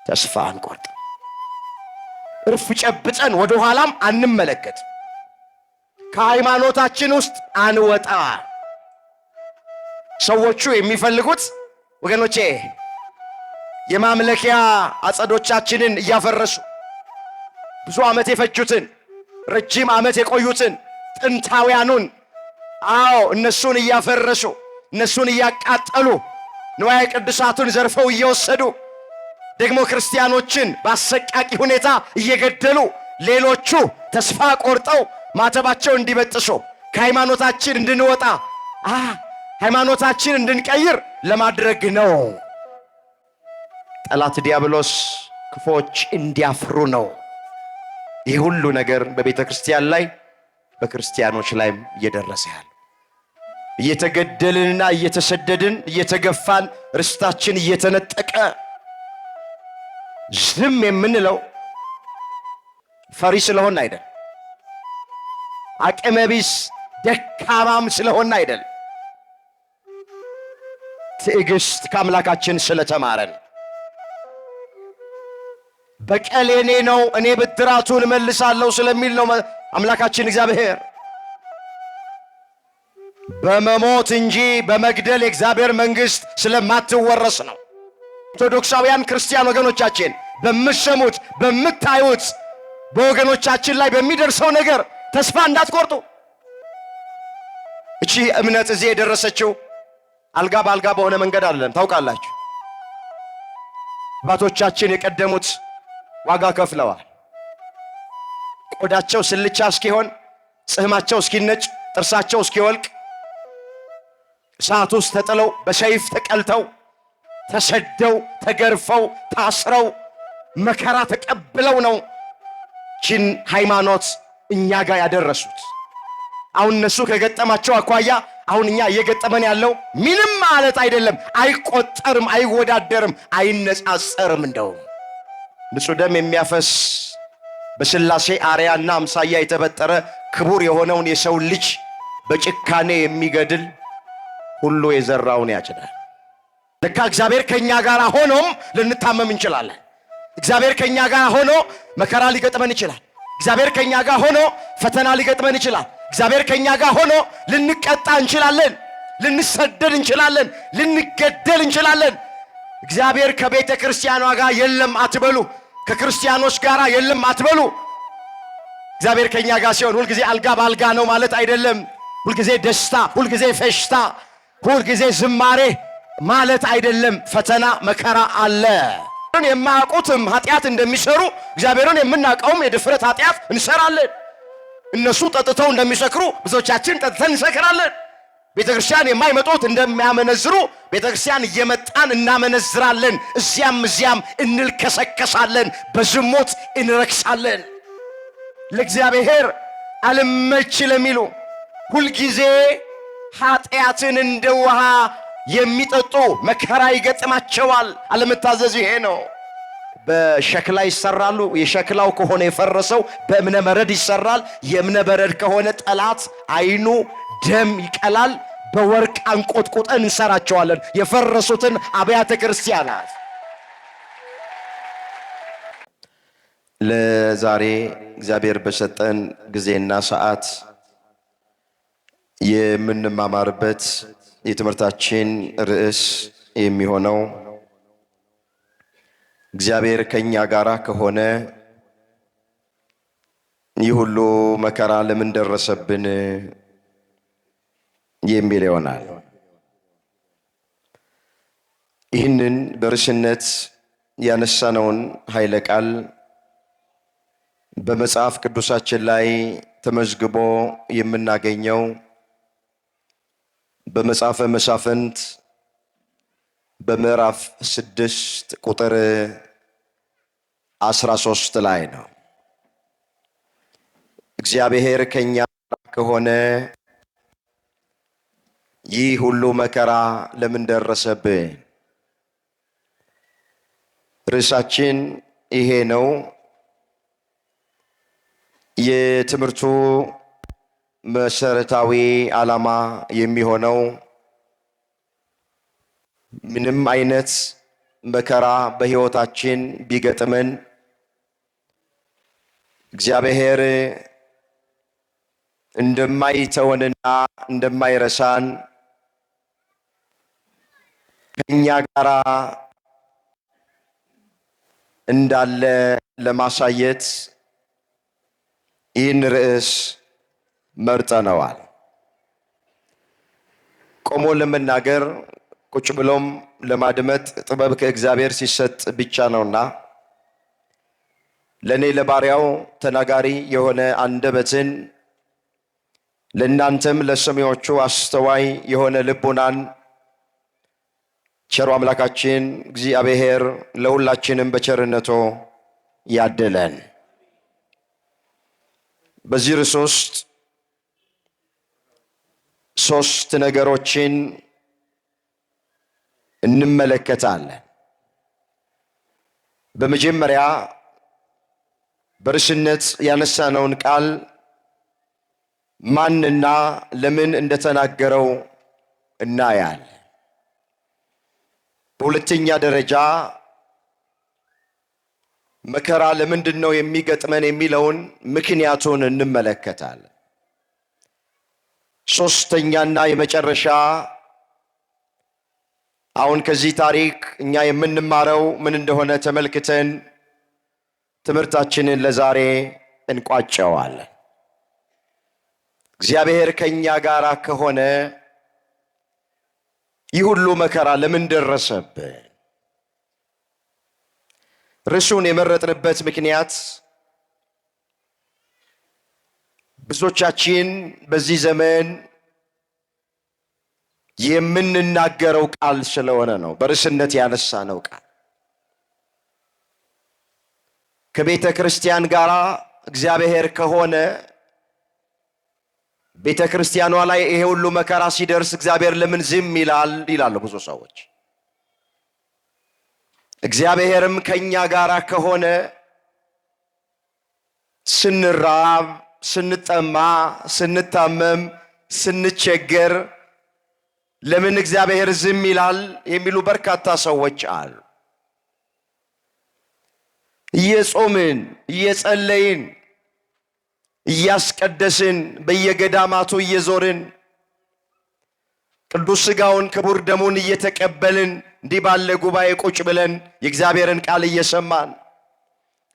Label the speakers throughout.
Speaker 1: ተስፋ አንቆርጥ። እርፍ ጨብጠን ወደ ኋላም አንመለከት። ከሃይማኖታችን ውስጥ አንወጣ። ሰዎቹ የሚፈልጉት ወገኖቼ የማምለኪያ አጸዶቻችንን እያፈረሱ፣ ብዙ ዓመት የፈጁትን፣ ረጅም ዓመት የቆዩትን፣ ጥንታውያኑን፣ አዎ፣ እነሱን እያፈረሱ፣ እነሱን እያቃጠሉ፣ ንዋየ ቅድሳቱን ዘርፈው እየወሰዱ፣ ደግሞ ክርስቲያኖችን በአሰቃቂ ሁኔታ እየገደሉ፣ ሌሎቹ ተስፋ ቆርጠው ማተባቸው እንዲበጥሱ፣ ከሃይማኖታችን እንድንወጣ፣ ሃይማኖታችን እንድንቀይር ለማድረግ ነው። ጠላት ዲያብሎስ ክፎች እንዲያፍሩ ነው። ይህ ሁሉ ነገር በቤተ ክርስቲያን ላይ፣ በክርስቲያኖች ላይም እየደረሰ ያለ፣ እየተገደልንና እየተሰደድን፣ እየተገፋን፣ ርስታችን እየተነጠቀ ዝም የምንለው ፈሪ ስለሆን አይደል፣ አቅመቢስ ደካማም ስለሆን አይደል፣ ትዕግስት ከአምላካችን ስለተማረን፣ በቀል የኔ ነው፣ እኔ ብድራቱን እመልሳለሁ ስለሚል ነው አምላካችን እግዚአብሔር። በመሞት እንጂ በመግደል የእግዚአብሔር መንግሥት ስለማትወረስ ነው። ኦርቶዶክሳውያን ክርስቲያን ወገኖቻችን፣ በምትሰሙት፣ በምታዩት፣ በወገኖቻችን ላይ በሚደርሰው ነገር ተስፋ እንዳትቆርጡ። እቺ እምነት እዚህ የደረሰችው አልጋ በአልጋ በሆነ መንገድ አይደለም። ታውቃላችሁ፣ አባቶቻችን የቀደሙት ዋጋ ከፍለዋል። ቆዳቸው ስልቻ እስኪሆን፣ ጽህማቸው እስኪነጭ፣ ጥርሳቸው እስኪወልቅ፣ እሳት ውስጥ ተጥለው፣ በሰይፍ ተቀልተው፣ ተሰደው፣ ተገርፈው፣ ታስረው፣ መከራ ተቀብለው ነው ቺን ሃይማኖት እኛ ጋር ያደረሱት። አሁን እነሱ ከገጠማቸው አኳያ አሁን እኛ እየገጠመን ያለው ምንም ማለት አይደለም። አይቆጠርም፣ አይወዳደርም፣ አይነጻጸርም። እንደውም ንጹሕ ደም የሚያፈስ፣ በሥላሴ አርያና አምሳያ የተፈጠረ ክቡር የሆነውን የሰው ልጅ በጭካኔ የሚገድል ሁሉ የዘራውን ያጭዳል። ለካ እግዚአብሔር ከእኛ ጋር ሆኖም ልንታመም እንችላለን። እግዚአብሔር ከእኛ ጋር ሆኖ መከራ ሊገጥመን ይችላል። እግዚአብሔር ከእኛ ጋር ሆኖ ፈተና ሊገጥመን ይችላል። እግዚአብሔር ከእኛ ጋር ሆኖ ልንቀጣ እንችላለን። ልንሰደድ እንችላለን። ልንገደል እንችላለን። እግዚአብሔር ከቤተ ክርስቲያኗ ጋር የለም አትበሉ። ከክርስቲያኖች ጋር የለም አትበሉ። እግዚአብሔር ከእኛ ጋር ሲሆን ሁልጊዜ አልጋ በአልጋ ነው ማለት አይደለም። ሁልጊዜ ደስታ፣ ሁልጊዜ ፌሽታ፣ ሁልጊዜ ዝማሬ ማለት አይደለም። ፈተና መከራ አለ። የማያውቁትም ኃጢአት እንደሚሰሩ እግዚአብሔርን የምናውቀውም የድፍረት ኃጢአት እንሰራለን። እነሱ ጠጥተው እንደሚሰክሩ ብዙዎቻችን ጠጥተን እንሰክራለን። ቤተ ክርስቲያን የማይመጡት እንደሚያመነዝሩ ቤተ ክርስቲያን እየመጣን እናመነዝራለን። እዚያም እዚያም እንልከሰከሳለን፣ በዝሙት እንረክሳለን። ለእግዚአብሔር አልመች ለሚሉ፣ ሁልጊዜ ኃጢአትን እንደ ውሃ የሚጠጡ መከራ ይገጥማቸዋል። አለመታዘዝ ይሄ ነው። በሸክላ ይሰራሉ። የሸክላው ከሆነ የፈረሰው በእብነ በረድ ይሰራል። የእብነ በረድ ከሆነ ጠላት አይኑ ደም ይቀላል። በወርቅ አንቆጥቁጠን እንሰራቸዋለን የፈረሱትን አብያተ ክርስቲያናት።
Speaker 2: ለዛሬ እግዚአብሔር በሰጠን ጊዜና ሰዓት የምንማማርበት የትምህርታችን ርዕስ የሚሆነው እግዚአብሔር ከኛ ጋር ከሆነ ይህ ሁሉ መከራ ለምን ደረሰብን የሚል ይሆናል። ይህንን በርዕስነት ያነሳነውን ኃይለ ቃል በመጽሐፍ ቅዱሳችን ላይ ተመዝግቦ የምናገኘው በመጽሐፈ መሳፍንት በምዕራፍ 6 ቁጥር 13 ላይ ነው። እግዚአብሔር ከኛ ከሆነ ይህ ሁሉ መከራ ለምን ደረሰብን? ርዕሳችን ይሄ ነው። የትምህርቱ መሰረታዊ ዓላማ የሚሆነው ምንም አይነት መከራ በሕይወታችን ቢገጥመን እግዚአብሔር እንደማይተወንና እንደማይረሳን ከእኛ ጋር እንዳለ ለማሳየት ይህን ርዕስ መርጠነዋል። ቆሞ ለመናገር ቁጭ ብሎም ለማድመጥ ጥበብ ከእግዚአብሔር ሲሰጥ ብቻ ነውና ለእኔ ለባሪያው ተናጋሪ የሆነ አንደበትን ለእናንተም ለሰሚዎቹ አስተዋይ የሆነ ልቡናን ቸሩ አምላካችን እግዚአብሔር ለሁላችንም በቸርነቱ ያድለን። በዚህ ርዕስ ውስጥ ሶስት ነገሮችን እንመለከታለን። በመጀመሪያ በርዕስነት ያነሳነውን ቃል ማንና ለምን እንደተናገረው እናያለን። በሁለተኛ ደረጃ መከራ ለምንድን ነው የሚገጥመን የሚለውን ምክንያቱን እንመለከታለን። ሶስተኛና የመጨረሻ አሁን ከዚህ ታሪክ እኛ የምንማረው ምን እንደሆነ ተመልክተን ትምህርታችንን ለዛሬ እንቋጨዋለን። እግዚአብሔር ከእኛ ጋር ከሆነ ይህ ሁሉ መከራ ለምን ደረሰብን? ርዕሱን የመረጥንበት ምክንያት ብዙዎቻችን በዚህ ዘመን የምንናገረው ቃል ስለሆነ ነው። በርዕስነት ያነሳነው ቃል ከቤተ ክርስቲያን ጋር እግዚአብሔር ከሆነ ቤተ ክርስቲያኗ ላይ ይሄ ሁሉ መከራ ሲደርስ እግዚአብሔር ለምን ዝም ይላል ይላሉ ብዙ ሰዎች። እግዚአብሔርም ከኛ ጋር ከሆነ ስንራብ፣ ስንጠማ፣ ስንታመም፣ ስንቸገር ለምን እግዚአብሔር ዝም ይላል የሚሉ በርካታ ሰዎች አሉ። እየጾምን እየጸለይን እያስቀደስን በየገዳማቱ እየዞርን ቅዱስ ሥጋውን ክቡር ደሙን እየተቀበልን እንዲህ ባለ ጉባኤ ቁጭ ብለን የእግዚአብሔርን ቃል እየሰማን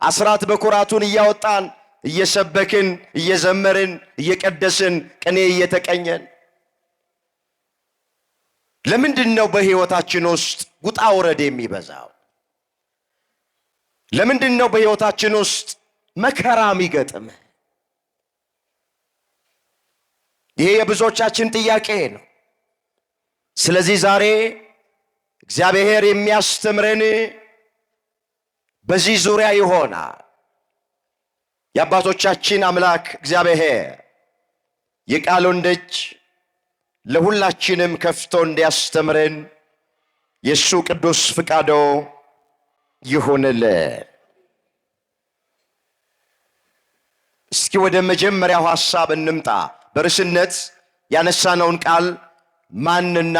Speaker 2: አስራት በኩራቱን እያወጣን እየሰበክን እየዘመርን እየቀደስን ቅኔ እየተቀኘን ለምንድን ነው በሕይወታችን ውስጥ ውጣ ውረድ የሚበዛው? ለምንድን ነው በሕይወታችን ውስጥ መከራ የሚገጥም? ይሄ የብዙዎቻችን ጥያቄ ነው። ስለዚህ ዛሬ እግዚአብሔር የሚያስተምረን በዚህ ዙሪያ ይሆናል። የአባቶቻችን አምላክ እግዚአብሔር የቃሉን ደጅ ለሁላችንም ከፍቶ እንዲያስተምረን የእሱ ቅዱስ ፍቃዶ ይሁንልን። እስኪ ወደ መጀመሪያው ሐሳብ እንምጣ። በርዕስነት ያነሳነውን ቃል ማንና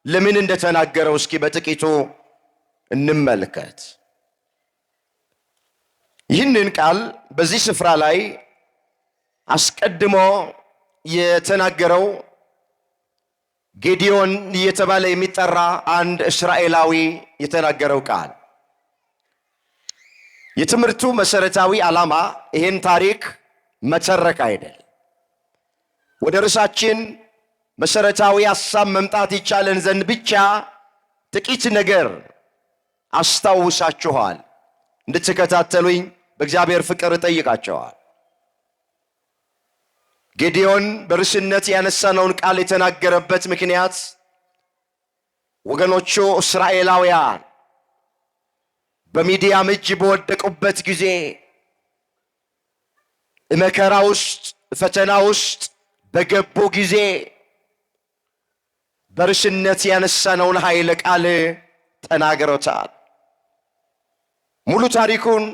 Speaker 2: ለምን እንደተናገረው እስኪ በጥቂቱ እንመልከት። ይህንን ቃል በዚህ ስፍራ ላይ አስቀድሞ የተናገረው ጌዲዮን እየተባለ የሚጠራ አንድ እስራኤላዊ የተናገረው ቃል። የትምህርቱ መሰረታዊ ዓላማ ይህን ታሪክ መተረክ አይደል። ወደ ርዕሳችን መሰረታዊ ሐሳብ መምጣት ይቻለን ዘንድ ብቻ ጥቂት ነገር አስታውሳችኋል። እንድትከታተሉኝ በእግዚአብሔር ፍቅር እጠይቃቸዋል። ጌዲዮን በርስነት ያነሳነውን ቃል የተናገረበት ምክንያት ወገኖቹ እስራኤላውያን በሚዲያም እጅ በወደቁበት ጊዜ መከራ ውስጥ ፈተና ውስጥ በገቡ ጊዜ በርስነት ያነሳነውን ኃይለ ቃል ተናግሮታል። ሙሉ ታሪኩን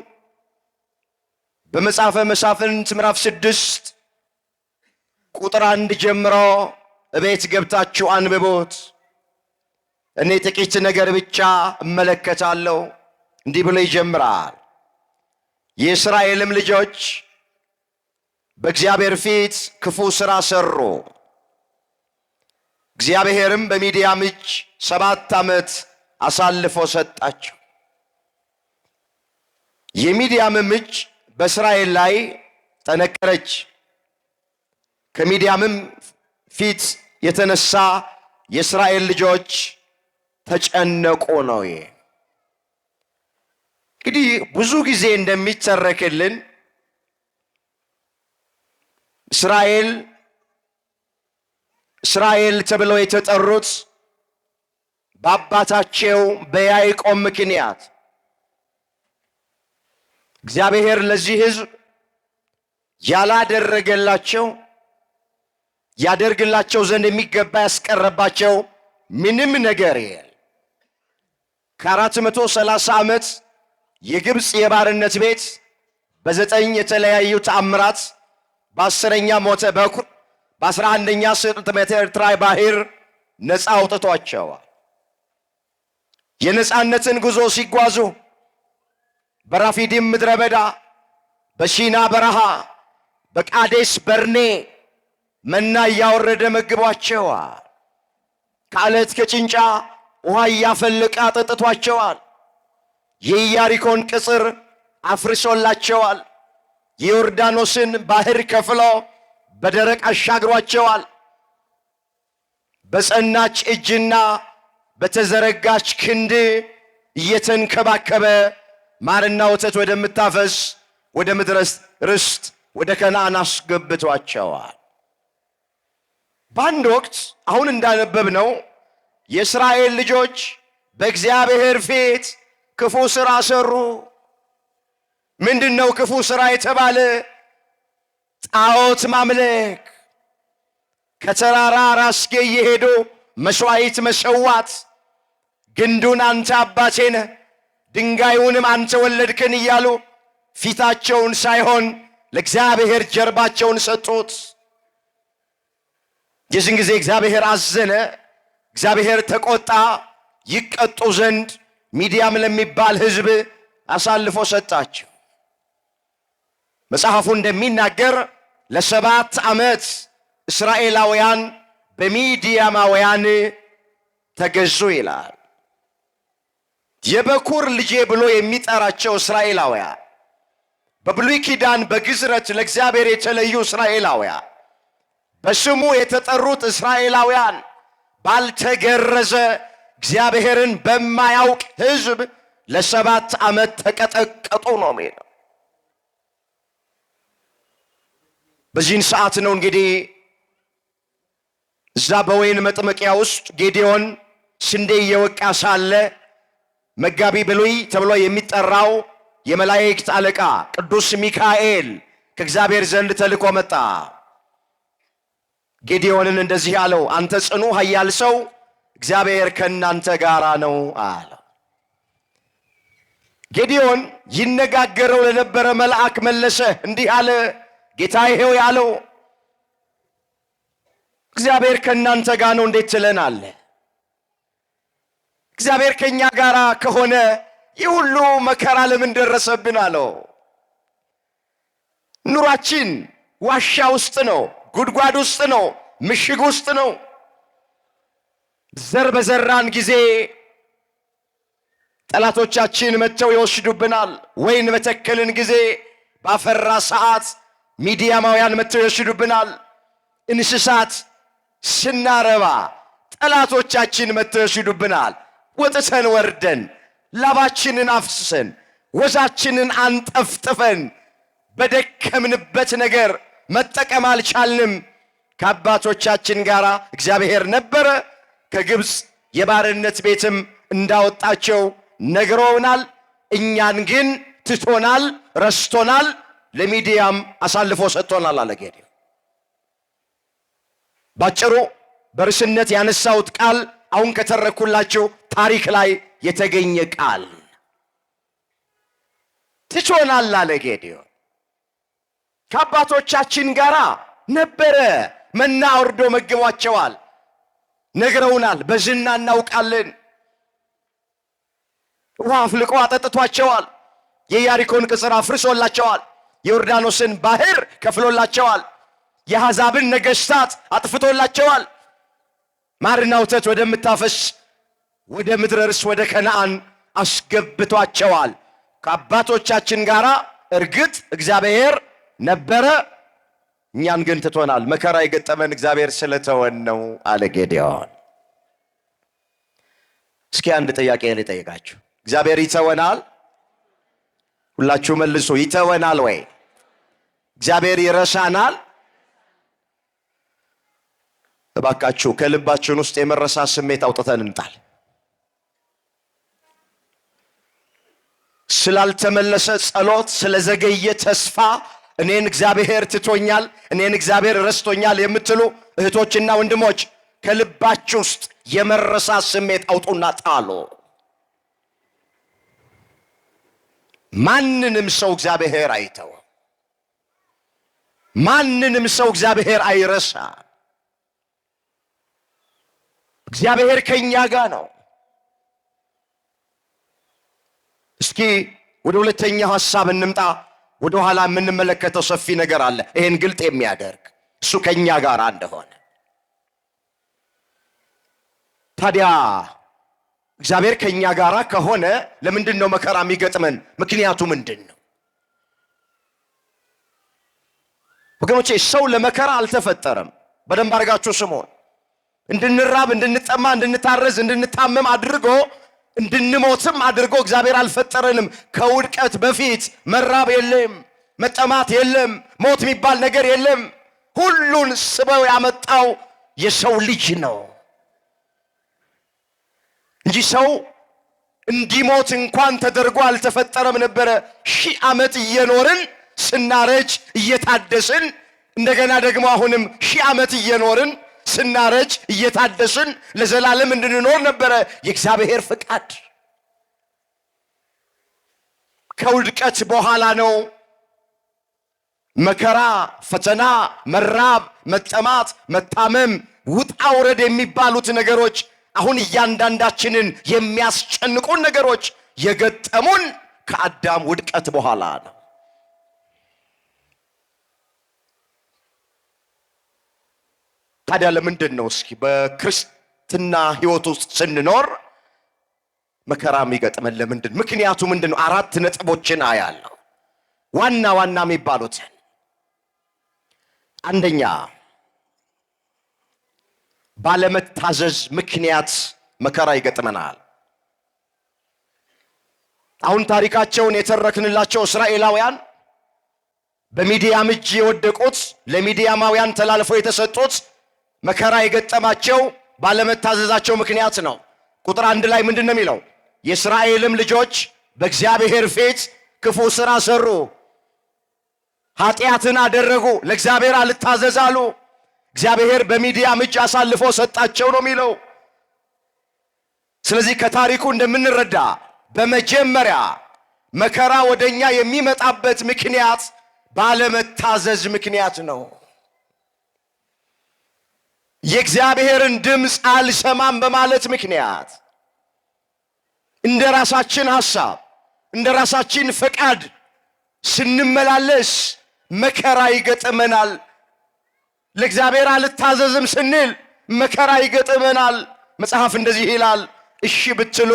Speaker 2: በመጽሐፈ መሳፍንት ምዕራፍ 6 ቁጥር 1 ጀምሮ እቤት ገብታችሁ አንብቦት።
Speaker 1: እኔ ጥቂት ነገር ብቻ እመለከታለሁ። እንዲህ ብሎ ይጀምራል። የእስራኤልም ልጆች በእግዚአብሔር ፊት ክፉ ሥራ ሠሩ። እግዚአብሔርም በሚዲያም እጅ 7 ዓመት አሳልፎ ሰጣቸው። የሚዲያምም እጅ በእስራኤል ላይ ጠነከረች። ከሚዲያምም ፊት የተነሳ የእስራኤል ልጆች ተጨነቁ ነው። እንግዲህ ብዙ ጊዜ እንደሚተረክልን እስራኤል እስራኤል ተብለው የተጠሩት በአባታቸው በያዕቆብ ምክንያት እግዚአብሔር ለዚህ ሕዝብ ያላደረገላቸው፣ ያደርግላቸው ዘንድ የሚገባ ያስቀረባቸው ምንም ነገር የለም። ከ430 ዓመት የግብፅ የባርነት ቤት በዘጠኝ የተለያዩ ተአምራት፣ በ10ኛ ሞተ በኩር፣ በ11ኛ ስጥመተ ኤርትራ ባህር ነፃ አውጥቷቸዋል። የነፃነትን ጉዞ ሲጓዙ በራፊዲም ምድረ በዳ፣ በሲና በረሃ፣ በቃዴስ በርኔ መና እያወረደ መግቧቸዋል። ከአለት ከጭንጫ ውሃ እያፈለቀ አጠጥቷቸዋል። የኢያሪኮን ቅጽር አፍርሶላቸዋል። የዮርዳኖስን ባህር ከፍሎ በደረቅ አሻግሯቸዋል። በጸናች እጅና በተዘረጋች ክንድ እየተንከባከበ ማርና ወተት ወደምታፈስ ወደ ምድረ ርስት፣ ወደ ከነዓን አስገብቷቸዋል። በአንድ ወቅት አሁን እንዳነበብነው የእስራኤል ልጆች በእግዚአብሔር ፊት ክፉ ሥራ ሰሩ። ምንድን ነው ክፉ ሥራ የተባለ? ጣዖት ማምለክ፣ ከተራራ ራስጌ እየሄዱ መሥዋዕት መሰዋት፣ ግንዱን አንተ አባቴ ነህ፣ ድንጋዩንም አንተ ወለድከን እያሉ ፊታቸውን ሳይሆን ለእግዚአብሔር ጀርባቸውን ሰጡት። የዚህን ጊዜ እግዚአብሔር አዘነ፣ እግዚአብሔር ተቆጣ። ይቀጡ ዘንድ ሚዲያም ለሚባል ሕዝብ አሳልፎ ሰጣቸው። መጽሐፉ እንደሚናገር ለ7 ዓመት እስራኤላውያን በሚዲያማውያን ተገዙ ይላል። የበኩር ልጄ ብሎ የሚጠራቸው እስራኤላውያን፣ በብሉይ ኪዳን በግዝረት ለእግዚአብሔር የተለዩ እስራኤላውያን፣ በስሙ የተጠሩት እስራኤላውያን ባልተገረዘ፣ እግዚአብሔርን በማያውቅ ሕዝብ ለ7 ዓመት ተቀጠቀጡ ነው የሚለው። በዚህን ሰዓት ነው እንግዲህ እዛ በወይን መጥመቂያ ውስጥ ጌዴዎን ስንዴ እየወቃ ሳለ መጋቢ ብሉይ ተብሎ የሚጠራው የመላእክት አለቃ ቅዱስ ሚካኤል ከእግዚአብሔር ዘንድ ተልኮ መጣ። ጌዴዎንን እንደዚህ አለው፣ አንተ ጽኑ ኃያል ሰው፣ እግዚአብሔር ከእናንተ ጋር ነው አለው። ጌዴዎን ይነጋገረው ለነበረ መልአክ መለሰ፣ እንዲህ አለ፣ ጌታዬ ሆይ አለው፣ እግዚአብሔር ከእናንተ ጋር ነው እንዴት ትለናለህ? እግዚአብሔር ከእኛ ጋር ከሆነ ይህ ሁሉ መከራ ለምን ደረሰብን? አለው። ኑሯችን ዋሻ ውስጥ ነው፣ ጉድጓድ ውስጥ ነው፣ ምሽግ ውስጥ ነው። ዘር በዘራን ጊዜ ጠላቶቻችን መጥተው ይወስዱብናል። ወይን በተከልን ጊዜ ባፈራ ሰዓት ሚዲያማውያን መጥተው ይወስዱብናል። እንስሳት ስናረባ ጠላቶቻችን መጥተው ይወስዱብናል። ወጥተን ወርደን፣ ላባችንን አፍስሰን፣ ወዛችንን አንጠፍጥፈን በደከምንበት ነገር መጠቀም አልቻልንም። ከአባቶቻችን ጋር እግዚአብሔር ነበረ፣ ከግብፅ የባርነት ቤትም እንዳወጣቸው ነግሮናል። እኛን ግን ትቶናል፣ ረስቶናል፣ ለሚዲያም አሳልፎ ሰጥቶናል አለ ጌዴዎን። ባጭሩ በርስነት ያነሳሁት ቃል አሁን ከተረኩላችሁ ታሪክ ላይ የተገኘ ቃል። ትቶናል አለ ጌዴዎን። ከአባቶቻችን ጋር ነበረ፣ መና አውርዶ መግቧቸዋል፣ ነግረውናል፣ በዝና እናውቃለን። ውሃ አፍልቆ አጠጥቷቸዋል። የኢያሪኮን ቅጽር አፍርሶላቸዋል። የዮርዳኖስን ባህር ከፍሎላቸዋል። የአሕዛብን ነገሥታት አጥፍቶላቸዋል። ማርና ወተት ወደምታፈስ ወደ ምድረ ርስት ወደ ከነዓን አስገብቷቸዋል። ከአባቶቻችን ጋር እርግጥ እግዚአብሔር ነበረ፣ እኛን ግን ትቶናል። መከራ የገጠመን እግዚአብሔር ስለተወን ነው አለ ጌዴዎን። እስኪ አንድ ጥያቄ ልጠይቃችሁ። እግዚአብሔር ይተወናል? ሁላችሁ መልሱ። ይተወናል ወይ? እግዚአብሔር ይረሳናል? እባካችሁ ከልባችን ውስጥ የመረሳት ስሜት አውጥተን እንጣል። ስላልተመለሰ ጸሎት፣ ስለዘገየ ተስፋ እኔን እግዚአብሔር ትቶኛል፣ እኔን እግዚአብሔር ረስቶኛል የምትሉ እህቶችና ወንድሞች ከልባችሁ ውስጥ የመረሳት ስሜት አውጡና ጣሉ። ማንንም ሰው እግዚአብሔር አይተው፣ ማንንም ሰው እግዚአብሔር አይረሳ። እግዚአብሔር ከኛ ጋር ነው። እስኪ ወደ ሁለተኛው ሐሳብ እንምጣ። ወደ ኋላ የምንመለከተው ሰፊ ነገር አለ፣ ይሄን ግልጥ የሚያደርግ እሱ ከኛ ጋር እንደሆነ። ታዲያ እግዚአብሔር ከኛ ጋር ከሆነ ለምንድን ነው መከራ የሚገጥመን? ምክንያቱ ምንድን ነው? ወገኖቼ ሰው ለመከራ አልተፈጠረም። በደንብ አድርጋችሁ ስሙን። እንድንራብ፣ እንድንጠማ፣ እንድንታረዝ፣ እንድንታመም አድርጎ እንድንሞትም አድርጎ እግዚአብሔር አልፈጠረንም። ከውድቀት በፊት መራብ የለም፣ መጠማት የለም፣ ሞት የሚባል ነገር የለም። ሁሉን ስበው ያመጣው የሰው ልጅ ነው እንጂ ሰው እንዲሞት እንኳን ተደርጎ አልተፈጠረም ነበረ። 1000 ዓመት እየኖርን ስናረጅ እየታደስን እንደገና ደግሞ አሁንም 1000 ዓመት እየኖርን ስናረጅ እየታደስን ለዘላለም እንድንኖር ነበረ የእግዚአብሔር ፍቃድ። ከውድቀት በኋላ ነው መከራ፣ ፈተና፣ መራብ፣ መጠማት፣ መታመም፣ ውጣ ውረድ የሚባሉት ነገሮች አሁን እያንዳንዳችንን የሚያስጨንቁን ነገሮች የገጠሙን ከአዳም ውድቀት በኋላ ነው። ታዲያ ለምንድን ነው እስኪ በክርስትና ሕይወት ውስጥ ስንኖር መከራ የሚገጥመን? ለምንድን? ምክንያቱ ምንድን ነው? 4 ነጥቦችን አያለሁ፣ ዋና ዋና የሚባሉትን። አንደኛ፣ ባለመታዘዝ ምክንያት መከራ ይገጥመናል። አሁን ታሪካቸውን የተረክንላቸው እስራኤላውያን በሚዲያም እጅ የወደቁት፣ ለሚዲያማውያን ተላልፈው የተሰጡት መከራ የገጠማቸው ባለመታዘዛቸው ምክንያት ነው። ቁጥር 1 ላይ ምንድን ነው የሚለው? የእስራኤልም ልጆች በእግዚአብሔር ፊት ክፉ ሥራ ሰሩ፣ ኃጢአትን አደረጉ፣ ለእግዚአብሔር አልታዘዝ አሉ። እግዚአብሔር በሚዲያም እጅ አሳልፎ ሰጣቸው ነው የሚለው። ስለዚህ ከታሪኩ እንደምንረዳ በመጀመሪያ መከራ ወደኛ የሚመጣበት ምክንያት ባለመታዘዝ ምክንያት ነው። የእግዚአብሔርን ድምፅ አልሰማም በማለት ምክንያት እንደራሳችን ሐሳብ እንደራሳችን ፈቃድ ስንመላለስ መከራ ይገጥመናል። ለእግዚአብሔር አልታዘዝም ስንል መከራ ይገጥመናል። መጽሐፍ እንደዚህ ይላል፣ እሺ ብትሉ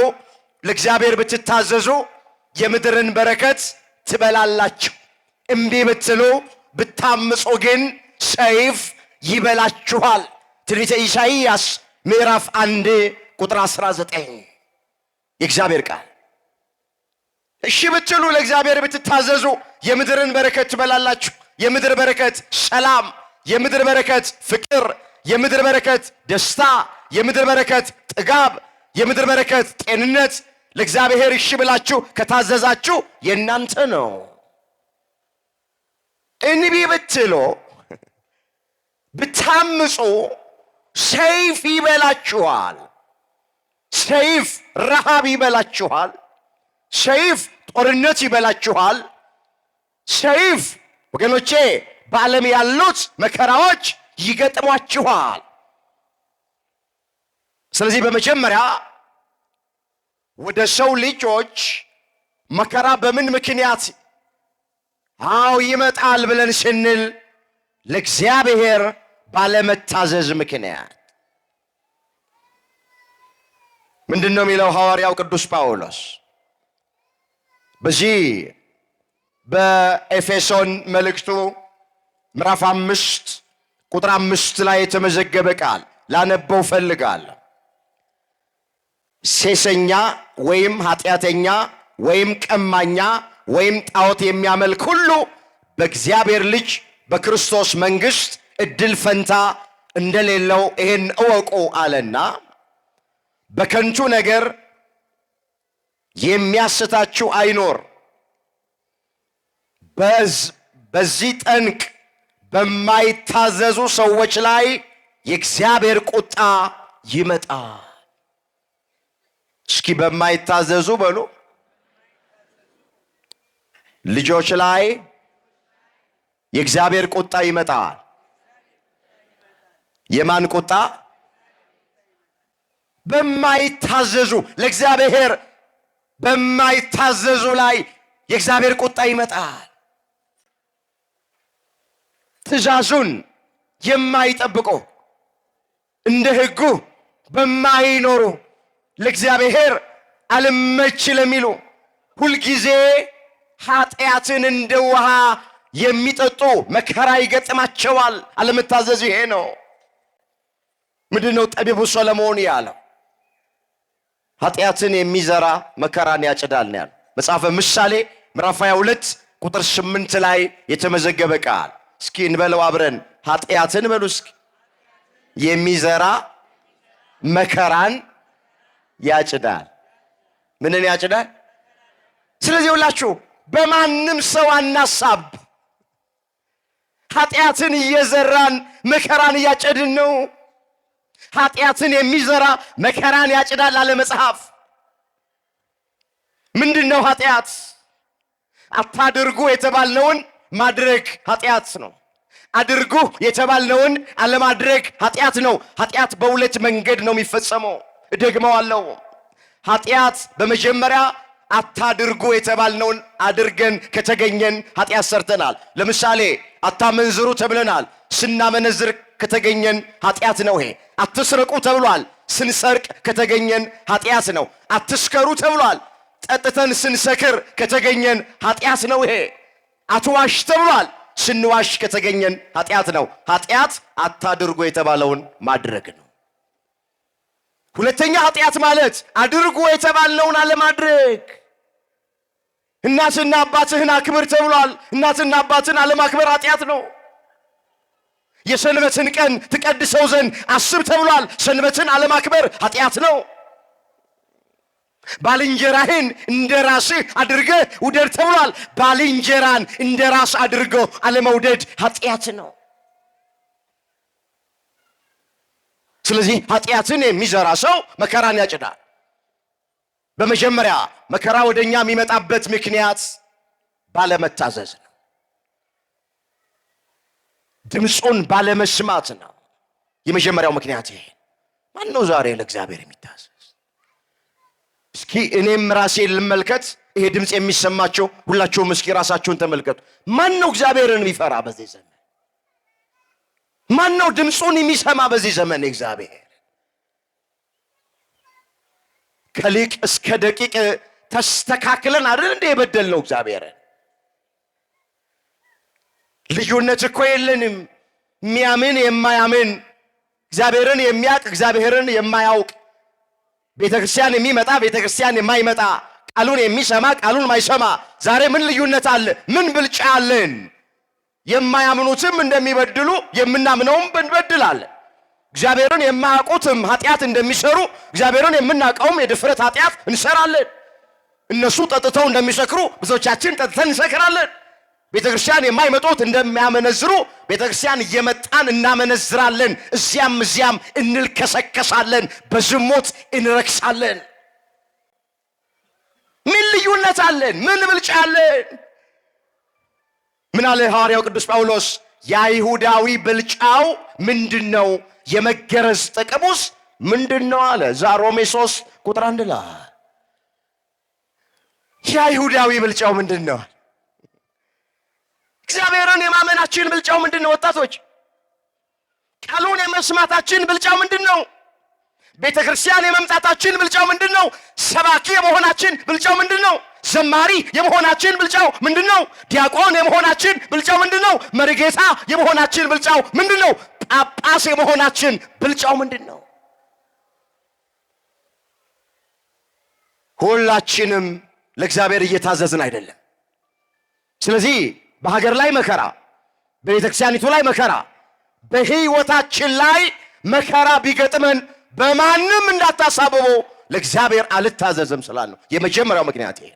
Speaker 1: ለእግዚአብሔር ብትታዘዙ የምድርን በረከት ትበላላችሁ፣ እምቢ ብትሉ ብታምፁ ግን ሰይፍ ይበላችኋል። ትንቢተ ኢሳይያስ ምዕራፍ 1 ቁጥር 19 የእግዚአብሔር ቃል። እሺ ብትሉ ለእግዚአብሔር ብትታዘዙ የምድርን በረከት ትበላላችሁ። የምድር በረከት ሰላም፣ የምድር በረከት ፍቅር፣ የምድር በረከት ደስታ፣ የምድር በረከት ጥጋብ፣ የምድር በረከት ጤንነት ለእግዚአብሔር እሺ ብላችሁ ከታዘዛችሁ የእናንተ ነው። እንቢ ብትሉ ብታምፁ ሰይፍ ይበላችኋል። ሰይፍ ረሃብ ይበላችኋል። ሰይፍ ጦርነት ይበላችኋል። ሰይፍ ወገኖቼ በዓለም ያሉት መከራዎች ይገጥሟችኋል። ስለዚህ በመጀመሪያ ወደ ሰው ልጆች መከራ በምን ምክንያት አዎ ይመጣል ብለን ስንል ለእግዚአብሔር ባለመታዘዝ ምክንያት። ምንድን ነው የሚለው ሐዋርያው ቅዱስ ጳውሎስ በዚህ በኤፌሶን መልእክቱ ምዕራፍ 5 ቁጥር 5 ላይ የተመዘገበ ቃል ላነበው ፈልጋለሁ። ሴሰኛ ወይም ኃጢአተኛ ወይም ቀማኛ ወይም ጣዖት የሚያመልክ ሁሉ በእግዚአብሔር ልጅ በክርስቶስ መንግሥት እድል ፈንታ እንደሌለው ይሄን እወቁ አለና በከንቱ ነገር የሚያስታችሁ አይኖር። በዚህ ጠንቅ በማይታዘዙ ሰዎች ላይ የእግዚአብሔር ቁጣ ይመጣል። እስኪ በማይታዘዙ በሉ ልጆች ላይ የእግዚአብሔር ቁጣ ይመጣል። የማን ቁጣ? በማይታዘዙ፣ ለእግዚአብሔር በማይታዘዙ ላይ የእግዚአብሔር ቁጣ ይመጣል። ትእዛዙን የማይጠብቁ፣ እንደ ሕጉ በማይኖሩ፣ ለእግዚአብሔር አልመች ለሚሉ፣ ሁልጊዜ ኃጢአትን እንደ ውሃ የሚጠጡ መከራ ይገጥማቸዋል። አለመታዘዝ ይሄ ነው። ምንድን ነው ጠቢቡ ሰለሞን ያለው? ኃጢአትን የሚዘራ መከራን ያጭዳል ነው ያለው። መጽሐፈ ምሳሌ ምዕራፍ 22 ቁጥር 8 ላይ የተመዘገበ ቃል። እስኪ እንበለው አብረን። ኃጢአትን በሉ እስኪ የሚዘራ መከራን ያጭዳል። ምንን ያጭዳል? ስለዚህ ሁላችሁ በማንም ሰው አናሳብ። ኃጢአትን እየዘራን መከራን እያጨድን ነው። ኃጢአትን የሚዘራ መከራን ያጭዳል አለ መጽሐፍ። ምንድን ነው ኃጢአት? አታድርጉ የተባልነውን ማድረግ ኃጢአት ነው። አድርጉ የተባልነውን አለማድረግ ኃጢአት ነው። ኃጢአት በሁለት መንገድ ነው የሚፈጸመው። እደግመዋለሁ። ኃጢአት በመጀመሪያ አታድርጉ የተባልነውን አድርገን ከተገኘን ኃጢአት ሰርተናል። ለምሳሌ አታመንዝሩ ተብለናል። ስናመነዝር ከተገኘን ኃጢአት ነው ይሄ። አትስረቁ ተብሏል። ስንሰርቅ ከተገኘን ኃጢአት ነው። አትስከሩ ተብሏል። ጠጥተን ስንሰክር ከተገኘን ኃጢአት ነው ይሄ። አትዋሽ ተብሏል። ስንዋሽ ከተገኘን ኃጢአት ነው። ኃጢአት አታድርጉ የተባለውን ማድረግ ነው። ሁለተኛ ኃጢአት ማለት አድርጉ የተባልነውን አለማድረግ። እናትና አባትህን አክብር ተብሏል። እናትና አባትን አለማክበር ኃጢአት ነው። የሰንበትን ቀን ትቀድሰው ዘንድ አስብ ተብሏል። ሰንበትን አለማክበር ኃጢአት ነው። ባልንጀራህን እንደ ራስህ አድርገህ ውደድ ተብሏል። ባልንጀራን እንደ ራስ አድርገው አለመውደድ ኃጢአት ነው። ስለዚህ ኃጢአትን የሚዘራ ሰው መከራን ያጭዳል። በመጀመሪያ መከራ ወደኛ የሚመጣበት ምክንያት ባለመታዘዝ ነው። ድምፁን ባለመስማት ነው። የመጀመሪያው ምክንያት ይሄ። ማን ነው ዛሬ ለእግዚአብሔር የሚታዘዝ? እስኪ እኔም ራሴን ልመልከት። ይሄ ድምፅ የሚሰማቸው ሁላችሁም እስኪ ራሳችሁን ተመልከቱ። ማን ነው እግዚአብሔርን የሚፈራ በዚህ ዘመን? ማን ነው ድምፁን የሚሰማ በዚህ ዘመን? እግዚአብሔር ከሊቅ እስከ ደቂቅ ተስተካክለን አይደል እንደ የበደልነው እግዚአብሔርን? ልዩነት እኮ የለንም። የሚያምን የማያምን፣ እግዚአብሔርን የሚያውቅ እግዚአብሔርን የማያውቅ፣ ቤተ ክርስቲያን የሚመጣ ቤተ ክርስቲያን የማይመጣ፣ ቃሉን የሚሰማ ቃሉን የማይሰማ፣ ዛሬ ምን ልዩነት አለ? ምን ብልጫ አለን? የማያምኑትም እንደሚበድሉ የምናምነውም እንበድላለን። እግዚአብሔርን የማያውቁትም ኃጢአት እንደሚሰሩ እግዚአብሔርን የምናውቀውም የድፍረት ኃጢአት እንሰራለን። እነሱ ጠጥተው እንደሚሰክሩ ብዙዎቻችን ጠጥተን እንሰክራለን። ቤተ ክርስቲያን የማይመጡት እንደሚያመነዝሩ ቤተ ክርስቲያን እየመጣን እናመነዝራለን። እዚያም እዚያም እንልከሰከሳለን፣ በዝሙት እንረክሳለን። ምን ልዩነት አለን? ምን ብልጫ አለን? ምን አለ ሐዋርያው ቅዱስ ጳውሎስ? የአይሁዳዊ ብልጫው ምንድን ነው? የመገረዝ ጥቅሙስ ምንድን ነው አለ። እዛ ሮሜ 3 ቁጥር 1 ላይ። የአይሁዳዊ ብልጫው ምንድን ነው? እግዚአብሔርን የማመናችን ብልጫው ምንድን ነው? ወጣቶች ቃሉን የመስማታችን ብልጫው ምንድን ነው? ቤተ ክርስቲያን የመምጣታችን ብልጫው ምንድን ነው? ሰባኪ የመሆናችን ብልጫው ምንድን ነው? ዘማሪ የመሆናችን ብልጫው ምንድን ነው? ዲያቆን የመሆናችን ብልጫው ምንድን ነው? መሪጌታ የመሆናችን ብልጫው ምንድን ነው? ጳጳስ የመሆናችን ብልጫው ምንድን ነው? ሁላችንም ለእግዚአብሔር እየታዘዝን አይደለም። ስለዚህ በሀገር ላይ መከራ፣ በቤተ ክርስቲያኒቱ ላይ መከራ፣ በሕይወታችን ላይ መከራ ቢገጥመን በማንም እንዳታሳብቡ ለእግዚአብሔር አልታዘዝም ስላልነው የመጀመሪያው ምክንያት ይሄ።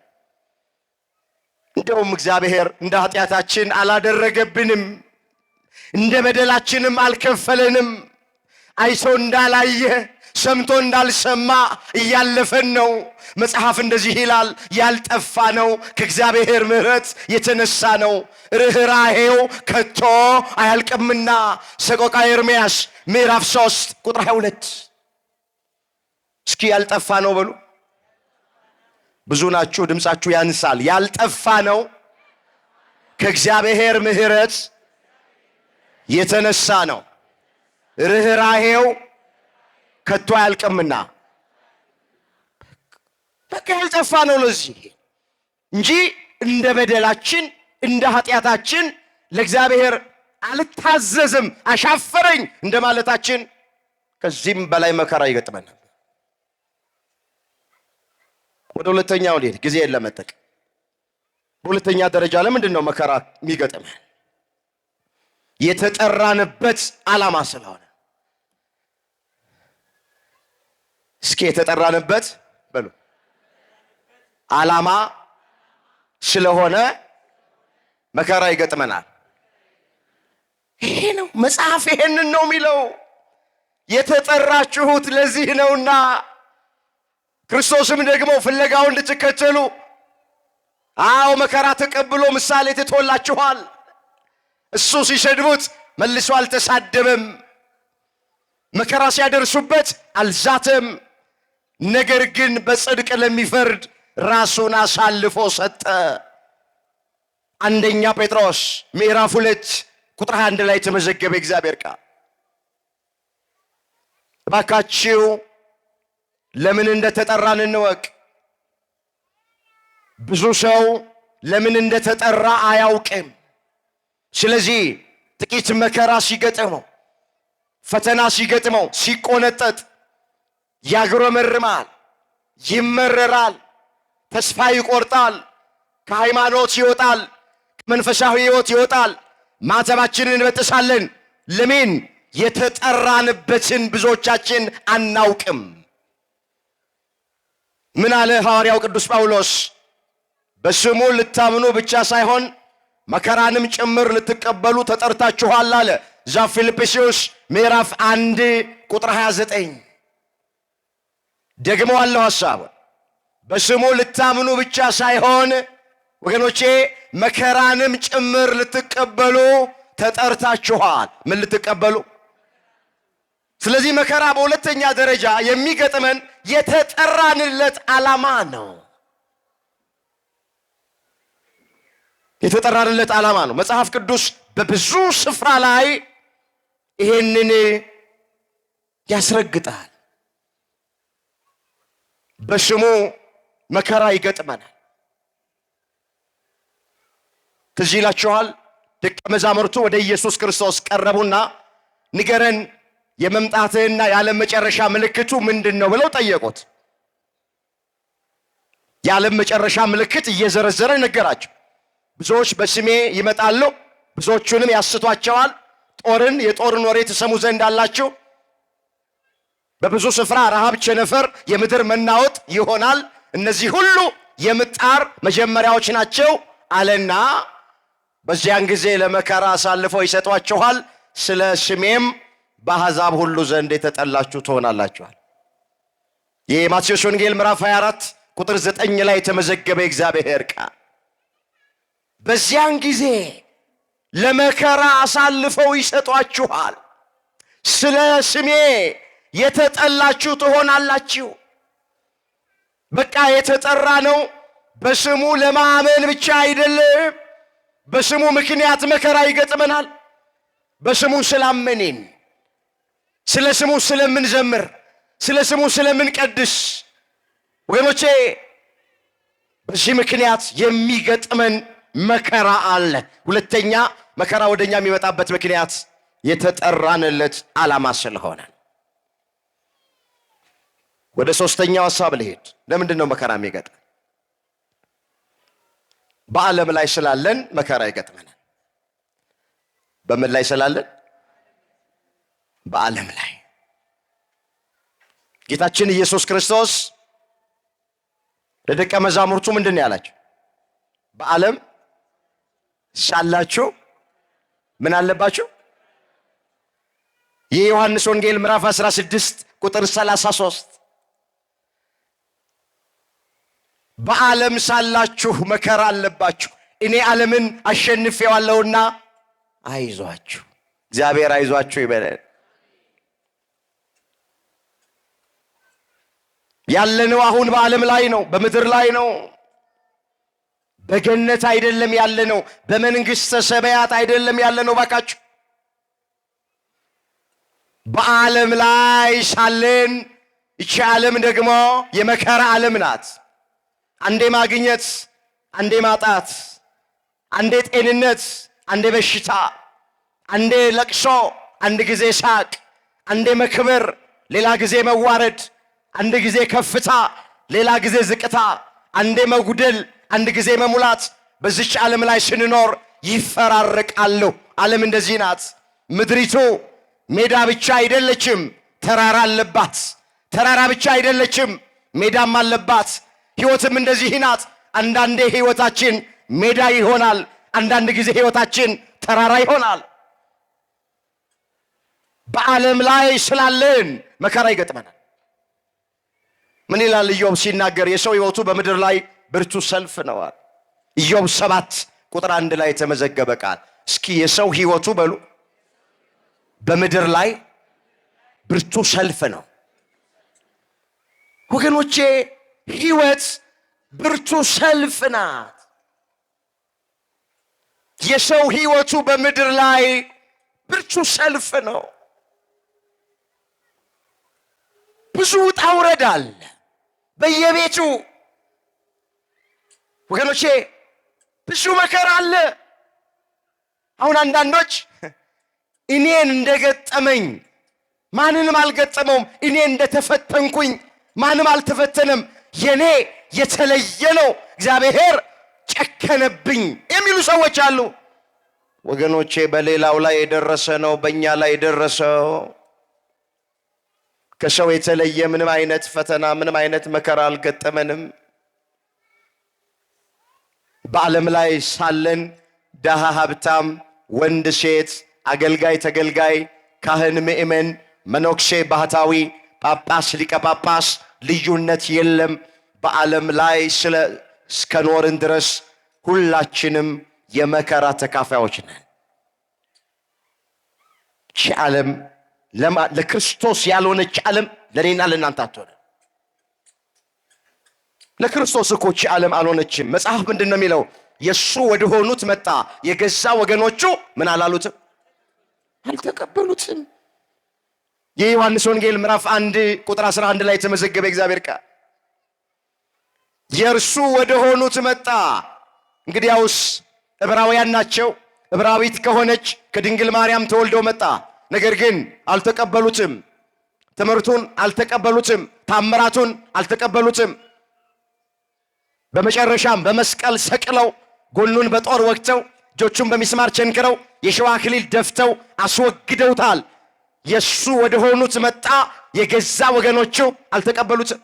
Speaker 1: እንደውም እግዚአብሔር እንደ ኃጢአታችን አላደረገብንም፣ እንደ በደላችንም አልከፈለንም። አይቶ እንዳላየ ሰምቶ እንዳልሰማ እያለፈን ነው። መጽሐፍ እንደዚህ ይላል፣ ያልጠፋ ነው ከእግዚአብሔር ምሕረት የተነሳ ነው፣ ርኅራሄው ከቶ አያልቅምና። ሰቆቃ ኤርምያስ ምዕራፍ 3 ቁጥር 22። እስኪ ያልጠፋ ነው በሉ። ብዙ ናችሁ፣ ድምፃችሁ ያንሳል። ያልጠፋ ነው ከእግዚአብሔር ምሕረት የተነሳ ነው፣ ርኅራሄው ከቶ አያልቅምና። በቃ ያልጠፋ ነው ለዚህ እንጂ እንደ በደላችን እንደ ኃጢአታችን ለእግዚአብሔር አልታዘዝም አሻፈረኝ እንደ ማለታችን ከዚህም በላይ መከራ ይገጥመናል። ወደ ሁለተኛው ልሄድ፣ ጊዜ ለመጠቀም። በሁለተኛ ደረጃ ለምንድን ነው መከራ የሚገጥመን? የተጠራንበት ዓላማ ስለሆነ። እስኪ የተጠራንበት በሉ ዓላማ ስለሆነ መከራ ይገጥመናል። ይሄ ነው መጽሐፍ፣ ይሄንን ነው የሚለው። የተጠራችሁት ለዚህ ነውና ክርስቶስም ደግሞ ፍለጋውን እንድትከተሉ አዎ መከራ ተቀብሎ ምሳሌ ትቶላችኋል። እሱ ሲሰድቡት መልሶ አልተሳደበም። መከራ ሲያደርሱበት አልዛተም። ነገር ግን በጽድቅ ለሚፈርድ ራሱን አሳልፎ ሰጠ። አንደኛ ጴጥሮስ ምዕራፍ 2 ቁጥር 1 ላይ የተመዘገበ እግዚአብሔር ቃል። እባካችሁ ለምን እንደተጠራን እንወቅ። ብዙ ሰው ለምን እንደተጠራ አያውቅም። ስለዚህ ጥቂት መከራ ሲገጥመው፣ ፈተና ሲገጥመው፣ ሲቆነጠጥ ያግረመርማል፣ ይመረራል፣ ተስፋ ይቆርጣል፣ ከሃይማኖት ይወጣል፣ ከመንፈሳዊ ሕይወት ይወጣል። ማተባችንን እንበጥሳለን። ለምን? የተጠራንበትን ብዙዎቻችን አናውቅም። ምን አለ ሐዋርያው ቅዱስ ጳውሎስ? በስሙ ልታምኑ ብቻ ሳይሆን መከራንም ጭምር ልትቀበሉ ተጠርታችኋል አለ። እዛ ፊልጵስዩስ ምዕራፍ 1 ቁጥር 29። ደግሞ አለው ሐሳብ በስሙ ልታምኑ ብቻ ሳይሆን ወገኖቼ መከራንም ጭምር ልትቀበሉ ተጠርታችኋል። ምን ልትቀበሉ? ስለዚህ መከራ በሁለተኛ ደረጃ የሚገጥመን የተጠራንለት ዓላማ ነው። የተጠራንለት ዓላማ ነው። መጽሐፍ ቅዱስ በብዙ ስፍራ ላይ ይሄንን ያስረግጣል። በስሙ መከራ ይገጥመናል። ትዝ ይላችኋል፣ ደቀ መዛሙርቱ ወደ ኢየሱስ ክርስቶስ ቀረቡና ንገረን፣ የመምጣትህና የዓለም መጨረሻ ምልክቱ ምንድን ነው ብለው ጠየቁት። የዓለም መጨረሻ ምልክት እየዘረዘረ ነገራቸው። ብዙዎች በስሜ ይመጣሉ፣ ብዙዎቹንም ያስቷቸዋል። ጦርን የጦርን ወሬ ትሰሙ ዘንድ አላችሁ። በብዙ ስፍራ ረሃብ፣ ቸነፈር፣ የምድር መናወጥ ይሆናል። እነዚህ ሁሉ የምጣር መጀመሪያዎች ናቸው አለና በዚያን ጊዜ ለመከራ አሳልፈው ይሰጧችኋል፣ ስለ ስሜም በአሕዛብ ሁሉ ዘንድ የተጠላችሁ ትሆናላችኋል። የማቴዎስ ወንጌል ምዕራፍ 24 ቁጥር 9 ላይ የተመዘገበ የእግዚአብሔር ቃል በዚያን ጊዜ ለመከራ አሳልፈው ይሰጧችኋል፣ ስለ ስሜ የተጠላችሁ ትሆናላችሁ። በቃ የተጠራ ነው በስሙ ለማመን ብቻ አይደለም፣ በስሙ ምክንያት መከራ ይገጥመናል። በስሙ ስላመንን፣ ስለ ስሙ ስለምንዘምር፣ ስለ ስሙ ስለምንቀድስ ወገኖቼ በዚህ ምክንያት የሚገጥመን መከራ አለ። ሁለተኛ መከራ ወደኛ የሚመጣበት ምክንያት የተጠራንለት ዓላማ ስለሆነ። ወደ ሶስተኛው ሐሳብ ልሄድ። ለምንድን ነው መከራ የሚገጥመን? በዓለም ላይ ስላለን መከራ ይገጥመናል። በምን ላይ ስላለን? በዓለም ላይ። ጌታችን ኢየሱስ ክርስቶስ ለደቀ መዛሙርቱ ምንድን ነው ያላቸው? በዓለም ሳላችሁ ምን አለባችሁ? የዮሐንስ ወንጌል ምዕራፍ 16 ቁጥር 33 በዓለም ሳላችሁ መከራ አለባችሁ፣ እኔ ዓለምን አሸንፌዋለሁና አይዟችሁ። እግዚአብሔር አይዟችሁ ይበለን። ያለነው አሁን በዓለም ላይ ነው፣ በምድር ላይ ነው። በገነት አይደለም ያለነው፣ በመንግሥተ ሰማያት አይደለም ያለነው። ባካችሁ በዓለም ላይ ሳለን ይቺ ዓለም ደግሞ የመከራ ዓለም ናት። አንዴ ማግኘት፣ አንዴ ማጣት፣ አንዴ ጤንነት፣ አንዴ በሽታ፣ አንዴ ለቅሶ፣ አንድ ጊዜ ሳቅ፣ አንዴ መክበር፣ ሌላ ጊዜ መዋረድ፣ አንድ ጊዜ ከፍታ፣ ሌላ ጊዜ ዝቅታ፣ አንዴ መጉደል፣ አንድ ጊዜ መሙላት። በዚች ዓለም ላይ ስንኖር ይፈራረቃሉ። ዓለም እንደዚህ ናት። ምድሪቱ ሜዳ ብቻ አይደለችም፣ ተራራ አለባት። ተራራ ብቻ አይደለችም፣ ሜዳም አለባት። ሕይወትም እንደዚህ ናት። አንዳንዴ ሕይወታችን ሜዳ ይሆናል፣ አንዳንድ ጊዜ ሕይወታችን ተራራ ይሆናል። በዓለም ላይ ስላለን መከራ ይገጥመናል። ምን ይላል ኢዮብ ሲናገር? የሰው ሕይወቱ በምድር ላይ ብርቱ ሰልፍ ነዋል። ኢዮብ 7 ቁጥር 1 ላይ የተመዘገበ ቃል። እስኪ የሰው ሕይወቱ በሉ በምድር ላይ ብርቱ ሰልፍ ነው። ወገኖቼ ሕይወት ብርቱ ሰልፍ ናት። የሰው ሕይወቱ በምድር ላይ ብርቱ ሰልፍ ነው። ብዙ ውጣ ውረድ አለ በየቤቱ ወገኖቼ፣ ብዙ መከራ አለ። አሁን አንዳንዶች እኔን እንደገጠመኝ ማንንም አልገጠመውም፣ እኔ እንደተፈተንኩኝ ማንም አልተፈተነም፣ የኔ የተለየ ነው፣ እግዚአብሔር ጨከነብኝ የሚሉ ሰዎች አሉ። ወገኖቼ በሌላው ላይ የደረሰ ነው በእኛ ላይ የደረሰው። ከሰው የተለየ ምንም አይነት ፈተና ምንም አይነት መከራ አልገጠመንም። በዓለም ላይ ሳለን ደሃ ሀብታም፣ ወንድ ሴት፣ አገልጋይ ተገልጋይ፣ ካህን ምእመን፣ መነኩሴ ባህታዊ፣ ጳጳስ ሊቀ ጳጳስ ልዩነት የለም። በዓለም ላይ ስለ እስከኖርን ድረስ ሁላችንም የመከራ ተካፋዮች ነን። ቺ ዓለም ለክርስቶስ ያልሆነች ዓለም ለእኔና ለእናንተ አትሆንም። ለክርስቶስ እኮ ቺ ዓለም አልሆነችም። መጽሐፍ ምንድን ነው የሚለው? የእሱ ወደሆኑት መጣ፣ የገዛ ወገኖቹ ምን አላሉትም? አልተቀበሉትም። የዮሐንስ ወንጌል ምዕራፍ 1 ቁጥር 11 ላይ የተመዘገበ እግዚአብሔር ቃል የእርሱ ወደሆኑት መጣ። እንግዲያውስ ዕብራውያን ናቸው። ዕብራዊት ከሆነች ከድንግል ማርያም ተወልዶ መጣ። ነገር ግን አልተቀበሉትም። ትምህርቱን አልተቀበሉትም። ታምራቱን አልተቀበሉትም። በመጨረሻም በመስቀል ሰቅለው ጎኑን በጦር ወግተው እጆቹን በሚስማር ቸንክረው የሸዋ አክሊል ደፍተው አስወግደውታል። የእሱ ወደሆኑት መጣ፣ የገዛ ወገኖቹ አልተቀበሉትም።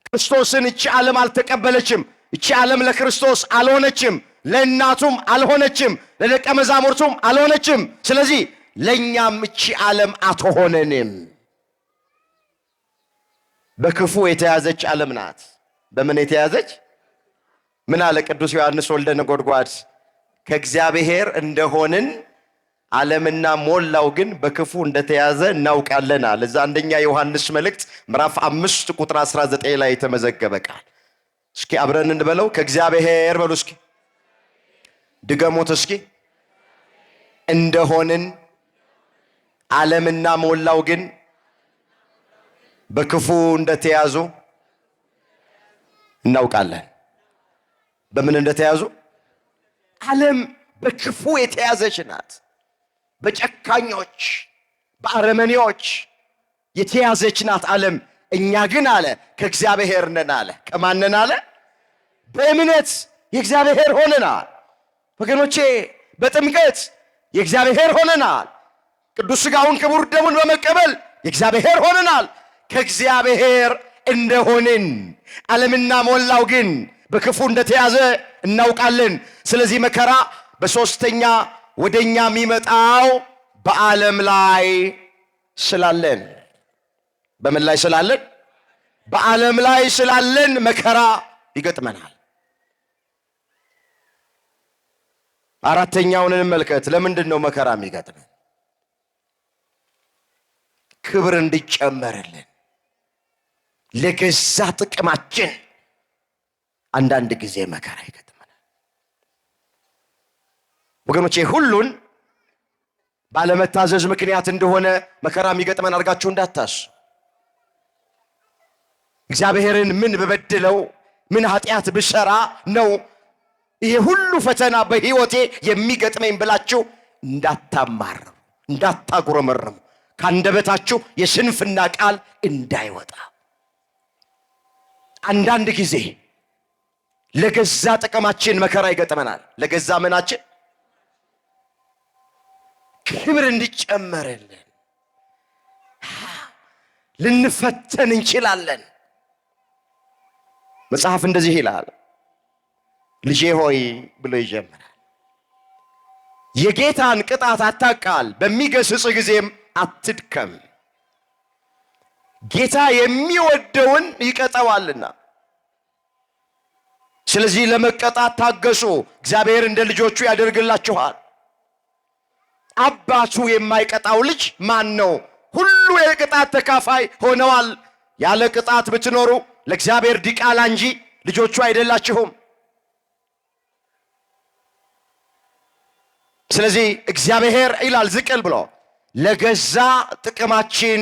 Speaker 1: ክርስቶስን እቺ ዓለም አልተቀበለችም። እቺ ዓለም ለክርስቶስ አልሆነችም፣ ለእናቱም አልሆነችም፣ ለደቀ መዛሙርቱም አልሆነችም። ስለዚህ ለእኛም እቺ ዓለም አትሆነንም። በክፉ የተያዘች ዓለም ናት። በምን የተያዘች? ምን አለ ቅዱስ ዮሐንስ ወልደ ነጎድጓድ? ከእግዚአብሔር እንደሆንን ዓለምና ሞላው ግን በክፉ እንደተያዘ እናውቃለን አለ። እዛ አንደኛ ዮሐንስ መልእክት ምዕራፍ 5 ቁጥር 19 ላይ የተመዘገበ ቃል። እስኪ አብረን እንበለው። ከእግዚአብሔር በሉ እስኪ ድገሙት እስኪ። እንደሆንን ዓለምና ሞላው ግን በክፉ እንደተያዙ እናውቃለን። በምን እንደተያዙ? ዓለም በክፉ የተያዘች ናት። በጨካኞች በአረመኔዎች የተያዘች ናት ዓለም። እኛ ግን አለ ከእግዚአብሔር ነን አለ። ከማነን አለ? በእምነት የእግዚአብሔር ሆነናል። ወገኖቼ በጥምቀት የእግዚአብሔር ሆነናል። ቅዱስ ሥጋውን ክቡር ደሙን በመቀበል የእግዚአብሔር ሆነናል። ከእግዚአብሔር እንደሆንን ዓለምና ሞላው ግን በክፉ እንደተያዘ እናውቃለን። ስለዚህ መከራ በሶስተኛ ወደኛ የሚመጣው በዓለም ላይ ስላለን፣ በምን ላይ ስላለን? በዓለም ላይ ስላለን መከራ ይገጥመናል። አራተኛውን እንመልከት። ለምንድን ነው መከራ የሚገጥመን? ክብር እንዲጨመርልን ለገዛ ጥቅማችን አንዳንድ ጊዜ መከራ ይገጥመናል። ወገኖቼ ሁሉን ባለመታዘዝ ምክንያት እንደሆነ መከራ የሚገጥመን አድርጋችሁ እንዳታስ። እግዚአብሔርን ምን ብበድለው ምን ኃጢአት ብሰራ ነው ይሄ ሁሉ ፈተና በሕይወቴ የሚገጥመኝ ብላችሁ እንዳታማርሩ፣ እንዳታጉረመርሙ፣ ካንደበታችሁ የስንፍና ቃል እንዳይወጣ። አንዳንድ ጊዜ ለገዛ ጥቅማችን መከራ ይገጥመናል። ለገዛ ምናችን ክብር እንዲጨመርልን ልንፈተን እንችላለን። መጽሐፍ እንደዚህ ይላል፣ ልጄ ሆይ ብሎ ይጀምራል። የጌታን ቅጣት አታቃል፣ በሚገስጽ ጊዜም አትድከም። ጌታ የሚወደውን ይቀጣዋልና። ስለዚህ ለመቀጣት ታገሱ፣ እግዚአብሔር እንደ ልጆቹ ያደርግላችኋል። አባቱ የማይቀጣው ልጅ ማን ነው? ሁሉ የቅጣት ተካፋይ ሆነዋል። ያለ ቅጣት ብትኖሩ ለእግዚአብሔር ዲቃላ እንጂ ልጆቹ አይደላችሁም። ስለዚህ እግዚአብሔር ይላል ዝቅል ብሎ ለገዛ ጥቅማችን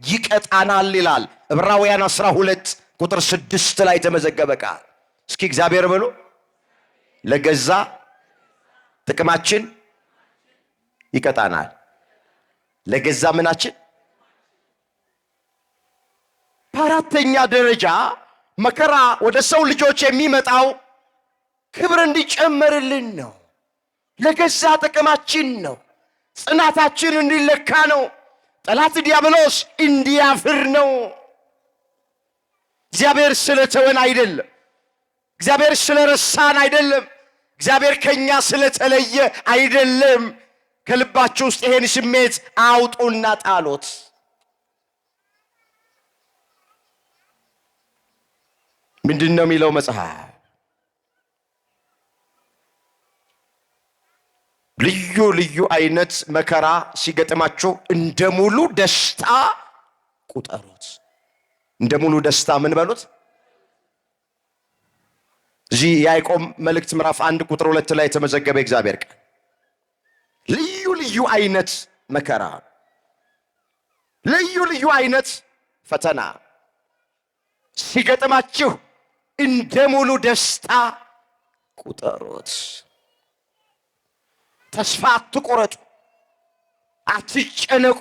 Speaker 1: ይቀጣናል ይላል። ዕብራውያን 12 ቁጥር 6 ላይ የተመዘገበ ቃል። እስኪ እግዚአብሔር ብሎ ለገዛ ጥቅማችን ይቀጣናል። ለገዛ ምናችን። በአራተኛ ደረጃ መከራ ወደ ሰው ልጆች የሚመጣው ክብር እንዲጨመርልን ነው። ለገዛ ጥቅማችን ነው። ጽናታችን እንዲለካ ነው። ጠላት ዲያብሎስ እንዲያፍር ነው። እግዚአብሔር ስለተወን አይደለም። እግዚአብሔር ስለረሳን አይደለም። እግዚአብሔር ከኛ ስለተለየ አይደለም። ከልባችሁ ውስጥ ይሄን ስሜት አውጡና ጣሉት። ምንድን ነው የሚለው መጽሐፍ? ልዩ ልዩ አይነት መከራ ሲገጥማችሁ እንደ ሙሉ ደስታ ቁጠሩት። እንደ ሙሉ ደስታ ምን በሉት? እዚህ የያዕቆብ መልእክት ምዕራፍ 1 ቁጥር 2 ላይ የተመዘገበ እግዚአብሔር ቃል ልዩ ልዩ አይነት መከራ፣ ልዩ ልዩ አይነት ፈተና ሲገጥማችሁ እንደ ሙሉ ደስታ ቁጠሩት። ተስፋ አትቆረጡ፣ አትጨነቁ፣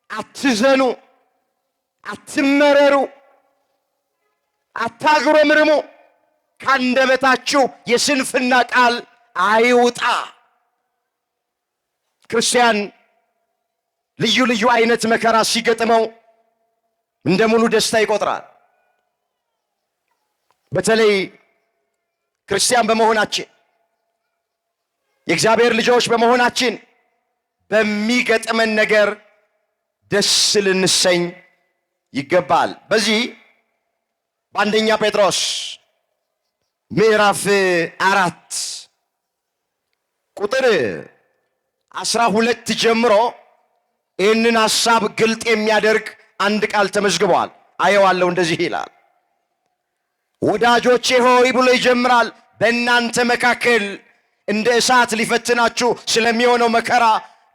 Speaker 1: አትዘኑ፣ አትመረሩ፣ አታጉረምርሙ። ካንደበታችሁ የስንፍና ቃል አይውጣ። ክርስቲያን ልዩ ልዩ አይነት መከራ ሲገጥመው እንደ ሙሉ ደስታ ይቆጥራል። በተለይ ክርስቲያን በመሆናችን የእግዚአብሔር ልጆች በመሆናችን በሚገጥመን ነገር ደስ ልንሰኝ ይገባል። በዚህ በአንደኛ ጴጥሮስ ምዕራፍ 4 ቁጥር 12 ጀምሮ ይህንን ሐሳብ ግልጥ የሚያደርግ አንድ ቃል ተመዝግቧል። አየዋለሁ። እንደዚህ ይላል፣ ወዳጆቼ ሆይ ብሎ ይጀምራል። በእናንተ መካከል እንደ እሳት ሊፈትናችሁ ስለሚሆነው መከራ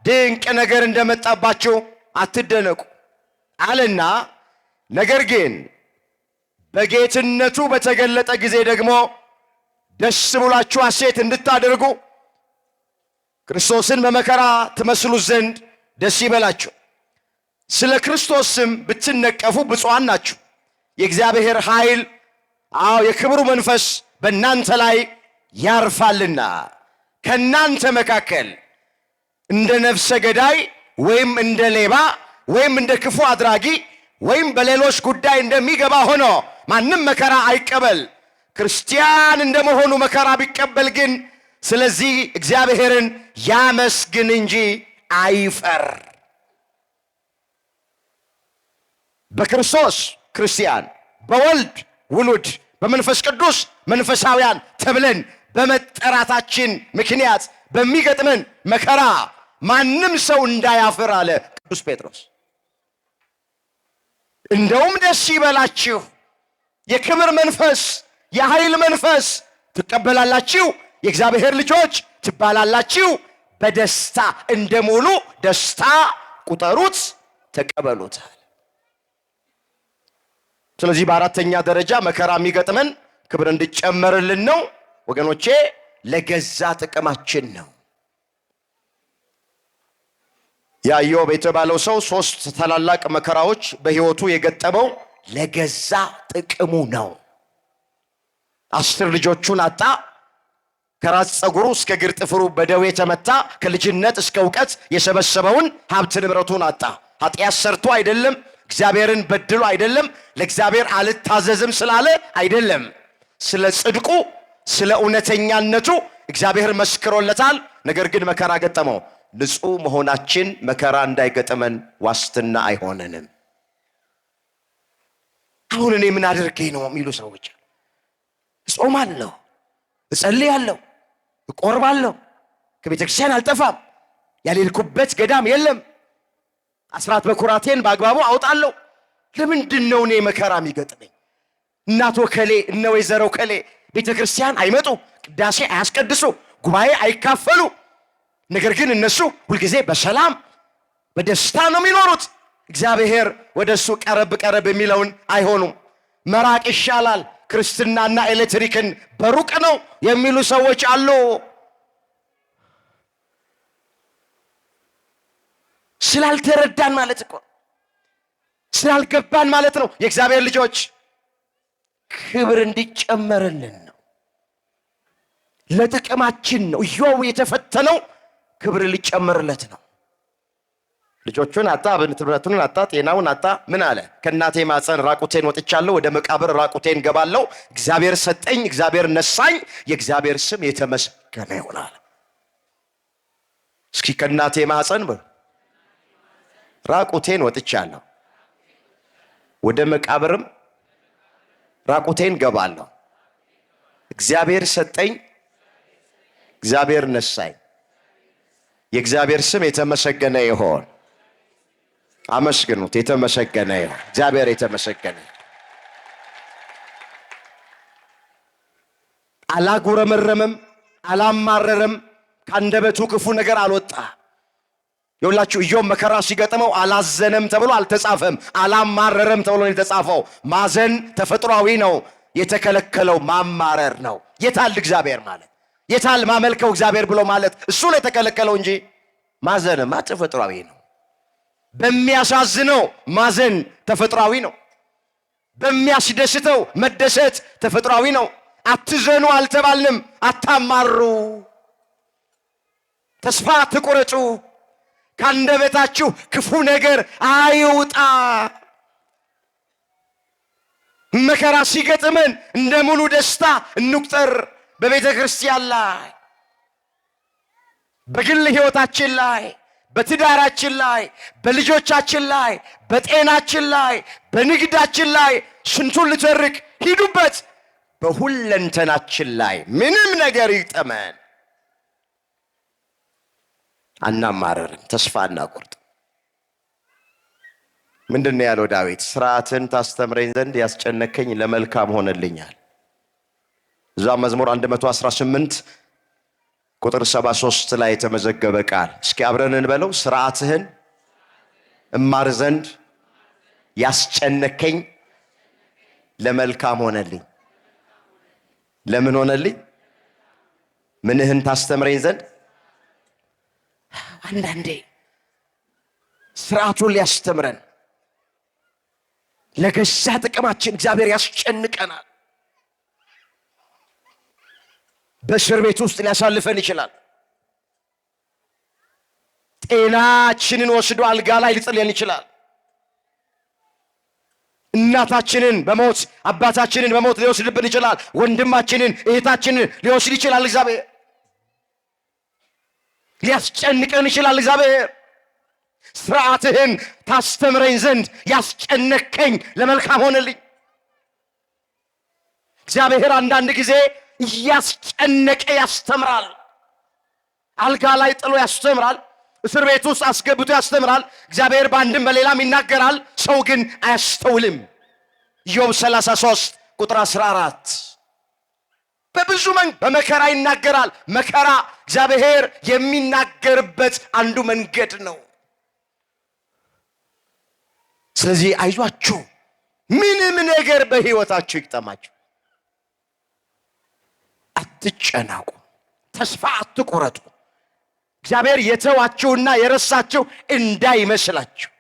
Speaker 1: ድንቅ ነገር እንደመጣባችሁ አትደነቁ አለና፣ ነገር ግን በጌትነቱ በተገለጠ ጊዜ ደግሞ ደስ ብሏችሁ ሐሴት እንድታደርጉ ክርስቶስን በመከራ ትመስሉ ዘንድ ደስ ይበላችሁ። ስለ ክርስቶስ ስም ብትነቀፉ ብፁዓን ናችሁ። የእግዚአብሔር ኃይል፣ አዎ የክብሩ መንፈስ በእናንተ ላይ ያርፋልና። ከእናንተ መካከል እንደ ነፍሰ ገዳይ ወይም እንደ ሌባ ወይም እንደ ክፉ አድራጊ ወይም በሌሎች ጉዳይ እንደሚገባ ሆኖ ማንም መከራ አይቀበል። ክርስቲያን እንደመሆኑ መከራ ቢቀበል ግን ስለዚህ እግዚአብሔርን ያመስግን እንጂ አይፈር። በክርስቶስ ክርስቲያን፣ በወልድ ውሉድ፣ በመንፈስ ቅዱስ መንፈሳውያን ተብለን በመጠራታችን ምክንያት በሚገጥመን መከራ ማንም ሰው እንዳያፍር አለ ቅዱስ ጴጥሮስ። እንደውም ደስ ይበላችሁ፣ የክብር መንፈስ የኃይል መንፈስ ትቀበላላችሁ፣ የእግዚአብሔር ልጆች ትባላላችሁ። በደስታ እንደ ሙሉ ደስታ ቁጠሩት፣ ተቀበሉታል። ስለዚህ በአራተኛ ደረጃ መከራ የሚገጥመን ክብር እንዲጨመርልን ነው ወገኖቼ፣ ለገዛ ጥቅማችን ነው። ያ ኢዮብ የተባለው ሰው ሶስት ታላላቅ መከራዎች በሕይወቱ የገጠመው ለገዛ ጥቅሙ ነው። 10 ልጆቹን አጣ። ከራስ ፀጉሩ እስከ እግር ጥፍሩ በደዌ ተመታ። ከልጅነት እስከ እውቀት የሰበሰበውን ሀብት ንብረቱን አጣ። ኃጢአት ሰርቶ አይደለም፣ እግዚአብሔርን በድሎ አይደለም፣ ለእግዚአብሔር አልታዘዝም ስላለ አይደለም። ስለ ጽድቁ ስለ እውነተኛነቱ እግዚአብሔር መስክሮለታል። ነገር ግን መከራ ገጠመው። ንጹሕ መሆናችን መከራ እንዳይገጥመን ዋስትና አይሆነንም። አሁን እኔ ምን አድርጌ ነው የሚሉ ሰዎች፣ እጾማለሁ፣ እጸልያለሁ፣ እቆርባለሁ፣ ከቤተ ክርስቲያን አልጠፋም፣ ያልሄድኩበት ገዳም የለም፣ አስራት በኩራቴን በአግባቡ አውጣለሁ። ለምንድን ነው እኔ መከራ የሚገጥመኝ? እናቶ ከሌ እነ ወይዘሮ ከሌ ቤተ ክርስቲያን አይመጡ፣ ቅዳሴ አያስቀድሱ፣ ጉባኤ አይካፈሉ። ነገር ግን እነሱ ሁልጊዜ በሰላም በደስታ ነው የሚኖሩት። እግዚአብሔር ወደ እሱ ቀረብ ቀረብ የሚለውን አይሆኑም። መራቅ ይሻላል፣ ክርስትናና ኤሌክትሪክን በሩቅ ነው የሚሉ ሰዎች አሉ። ስላልተረዳን ማለት እኮ ስላልገባን ማለት ነው። የእግዚአብሔር ልጆች ክብር እንዲጨመርልን ነው፣ ለጥቅማችን ነው። ኢዮብ የተፈተነው ክብር ሊጨመርለት ነው። ልጆቹን አጣ፣ ንብረቱን አጣ፣ ጤናውን አጣ። ምን አለ? ከእናቴ ማፀን ራቁቴን ወጥቻለሁ፣ ወደ መቃብር ራቁቴን ገባለሁ። እግዚአብሔር ሰጠኝ፣ እግዚአብሔር ነሳኝ፣ የእግዚአብሔር ስም የተመሰገነ ይሆናል። እስኪ ከእናቴ ማፀን ራቁቴን ወጥቻለሁ፣ ወደ መቃብርም ራቁቴን ገባለሁ። እግዚአብሔር ሰጠኝ፣ እግዚአብሔር ነሳኝ፣ የእግዚአብሔር ስም የተመሰገነ ይሆን። አመስግኑት። የተመሰገነ ይሁን እግዚአብሔር፣ የተመሰገነ። አላጉረመረመም፣ አላማረረም፣ ከአንደበቱ ክፉ ነገር አልወጣ። የሁላችሁ ኢዮብ መከራ ሲገጥመው አላዘነም ተብሎ አልተጻፈም። አላማረረም ተብሎ ነው የተጻፈው። ማዘን ተፈጥሯዊ ነው። የተከለከለው ማማረር ነው። የታል እግዚአብሔር ማለት፣ የታል ማመልከው እግዚአብሔር ብሎ ማለት እሱ ነው የተከለከለው እንጂ ማዘንማ ተፈጥሯዊ ነው። በሚያሳዝነው ማዘን ተፈጥሯዊ ነው። በሚያስደስተው መደሰት ተፈጥሯዊ ነው። አትዘኑ አልተባልንም። አታማሩ፣ ተስፋ አትቁረጡ፣ ከአንደበታችሁ ክፉ ነገር አይውጣ። መከራ ሲገጥመን እንደ ሙሉ ደስታ እንቁጠር። በቤተ ክርስቲያን ላይ፣ በግል ሕይወታችን ላይ፣ በትዳራችን ላይ፣ በልጆቻችን ላይ፣ በጤናችን ላይ፣ በንግዳችን ላይ ስንቱን ልተርክ ሂዱበት። በሁለንተናችን ላይ ምንም ነገር ይግጠመን አናማረርም፣ ተስፋ አናቆርጥ። ምንድን ነው ያለው ዳዊት? ስርዓትን ታስተምረኝ ዘንድ ያስጨነከኝ ለመልካም ሆነልኛል። እዛ መዝሙር 118 ቁጥር 73 ላይ የተመዘገበ ቃል እስኪ አብረን እንበለው። ስርዓትህን እማር ዘንድ ያስጨነከኝ ለመልካም ሆነልኝ። ለምን ሆነልኝ? ምንህን ታስተምረኝ ዘንድ። አንዳንዴ ስርዓቱን ሊያስተምረን ለገዛ ጥቅማችን እግዚአብሔር ያስጨንቀናል። በእስር ቤት ውስጥ ሊያሳልፈን ይችላል። ጤናችንን ወስዶ አልጋ ላይ ሊጥለን ይችላል። እናታችንን በሞት አባታችንን በሞት ሊወስድብን ይችላል። ወንድማችንን እህታችንን ሊወስድ ይችላል። እግዚአብሔር ሊያስጨንቀን ይችላል። እግዚአብሔር ስርዓትህን ታስተምረኝ ዘንድ ያስጨነከኝ ለመልካም ሆነልኝ። እግዚአብሔር አንዳንድ ጊዜ እያስጨነቀ ያስተምራል። አልጋ ላይ ጥሎ ያስተምራል። እስር ቤት ውስጥ አስገብቶ ያስተምራል። እግዚአብሔር በአንድም በሌላም ይናገራል፣ ሰው ግን አያስተውልም። ኢዮብ 33 ቁጥር 14 በብዙ መንገድ በመከራ ይናገራል። መከራ እግዚአብሔር የሚናገርበት አንዱ መንገድ ነው። ስለዚህ አይዟችሁ፣ ምንም ነገር በሕይወታችሁ ይግጠማችሁ፣ አትጨናቁ፣ ተስፋ አትቁረጡ። እግዚአብሔር የተዋችሁና የረሳችሁ እንዳይመስላችሁ።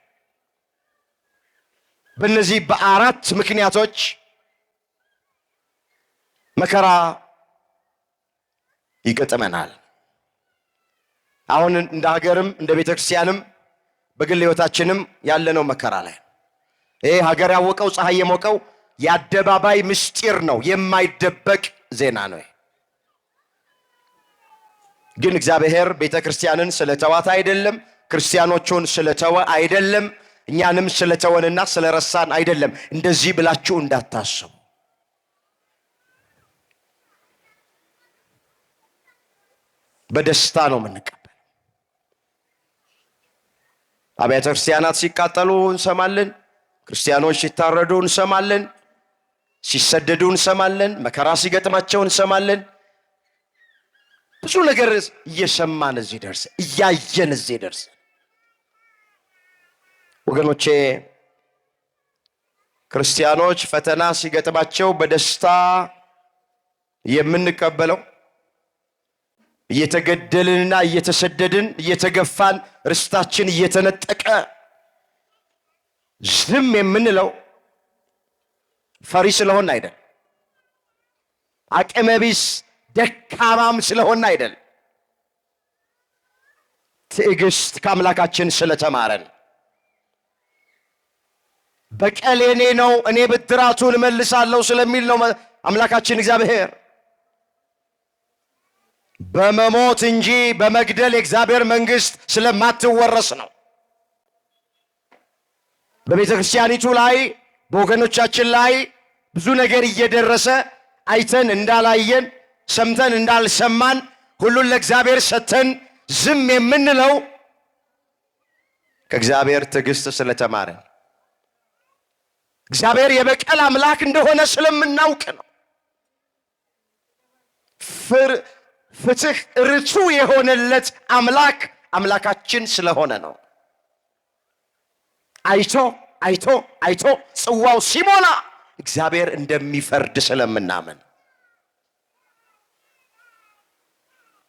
Speaker 1: በእነዚህ በአራት ምክንያቶች መከራ ይገጥመናል። አሁን እንደ ሀገርም እንደ ቤተ ክርስቲያንም በግል ሕይወታችንም ያለነው መከራ ላይ ይሄ ሀገር ያወቀው ፀሐይ የሞቀው የአደባባይ ምስጢር ነው፣ የማይደበቅ ዜና ነው። ግን እግዚአብሔር ቤተ ክርስቲያንን ስለተዋት አይደለም፣ ክርስቲያኖቹን ስለተወ አይደለም፣ እኛንም ስለተወንና ስለረሳን አይደለም። እንደዚህ ብላችሁ እንዳታስቡ። በደስታ ነው የምንቀበል። አብያተ ክርስቲያናት ሲቃጠሉ እንሰማለን። ክርስቲያኖች ሲታረዱ እንሰማለን። ሲሰደዱ እንሰማለን። መከራ ሲገጥማቸው እንሰማለን። ብዙ ነገር እየሰማን እዚህ ደርሰ እያየን እዚህ ደርሰ ወገኖቼ፣ ክርስቲያኖች ፈተና ሲገጥማቸው በደስታ የምንቀበለው እየተገደልንና እየተሰደድን እየተገፋን ርስታችን እየተነጠቀ ዝም የምንለው ፈሪ ስለሆን አይደል፣ አቅመቢስ ደካማም ስለሆን አይደል፣ ትዕግስት ከአምላካችን ስለተማረን በቀል የኔ ነው እኔ ብድራቱን እመልሳለሁ ስለሚል ነው አምላካችን እግዚአብሔር። በመሞት እንጂ በመግደል የእግዚአብሔር መንግሥት ስለማትወረስ ነው። በቤተ ክርስቲያኒቱ ላይ በወገኖቻችን ላይ ብዙ ነገር እየደረሰ አይተን እንዳላየን ሰምተን እንዳልሰማን ሁሉን ለእግዚአብሔር ሰጥተን ዝም የምንለው ከእግዚአብሔር ትዕግስት ስለተማረን እግዚአብሔር የበቀል አምላክ እንደሆነ ስለምናውቅ ነው። ፍትህ ርቱ የሆነለት አምላክ አምላካችን ስለሆነ ነው። አይቶ አይቶ አይቶ ጽዋው ሲሞላ እግዚአብሔር እንደሚፈርድ ስለምናምን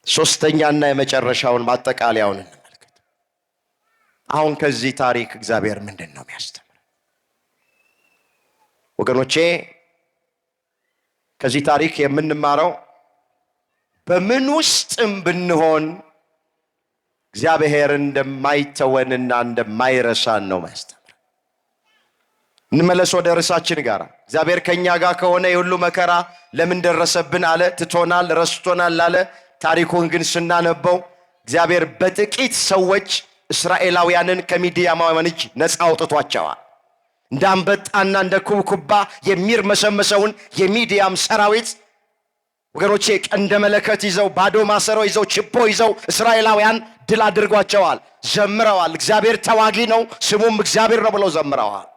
Speaker 1: ሶስተኛና የመጨረሻውን ማጠቃለያውን እንመልከት። አሁን ከዚህ ታሪክ እግዚአብሔር ምንድን ነው የሚያስተምረን? ወገኖቼ ከዚህ ታሪክ የምንማረው በምን ውስጥም ብንሆን እግዚአብሔር እንደማይተወንና እንደማይረሳን ነው ማስተምር። እንመለስ ወደ ርዕሳችን ጋር። እግዚአብሔር ከኛ ጋር ከሆነ የሁሉ መከራ ለምን ደረሰብን አለ። ትቶናል፣ ረስቶናል አለ። ታሪኩን ግን ስናነበው እግዚአብሔር በጥቂት ሰዎች እስራኤላውያንን ከሚዲያማውያን እጅ ነፃ አውጥቷቸዋል። እንደ አንበጣና እንደ ኩብኩባ የሚርመሰመሰውን የሚዲያም ሰራዊት ወገኖቼ ቀንደ መለከት ይዘው ባዶ ማሰሮ ይዘው ችቦ ይዘው እስራኤላውያን ድል አድርጓቸዋል። ዘምረዋል። እግዚአብሔር ተዋጊ ነው፣ ስሙም እግዚአብሔር ነው ብለው ዘምረዋል።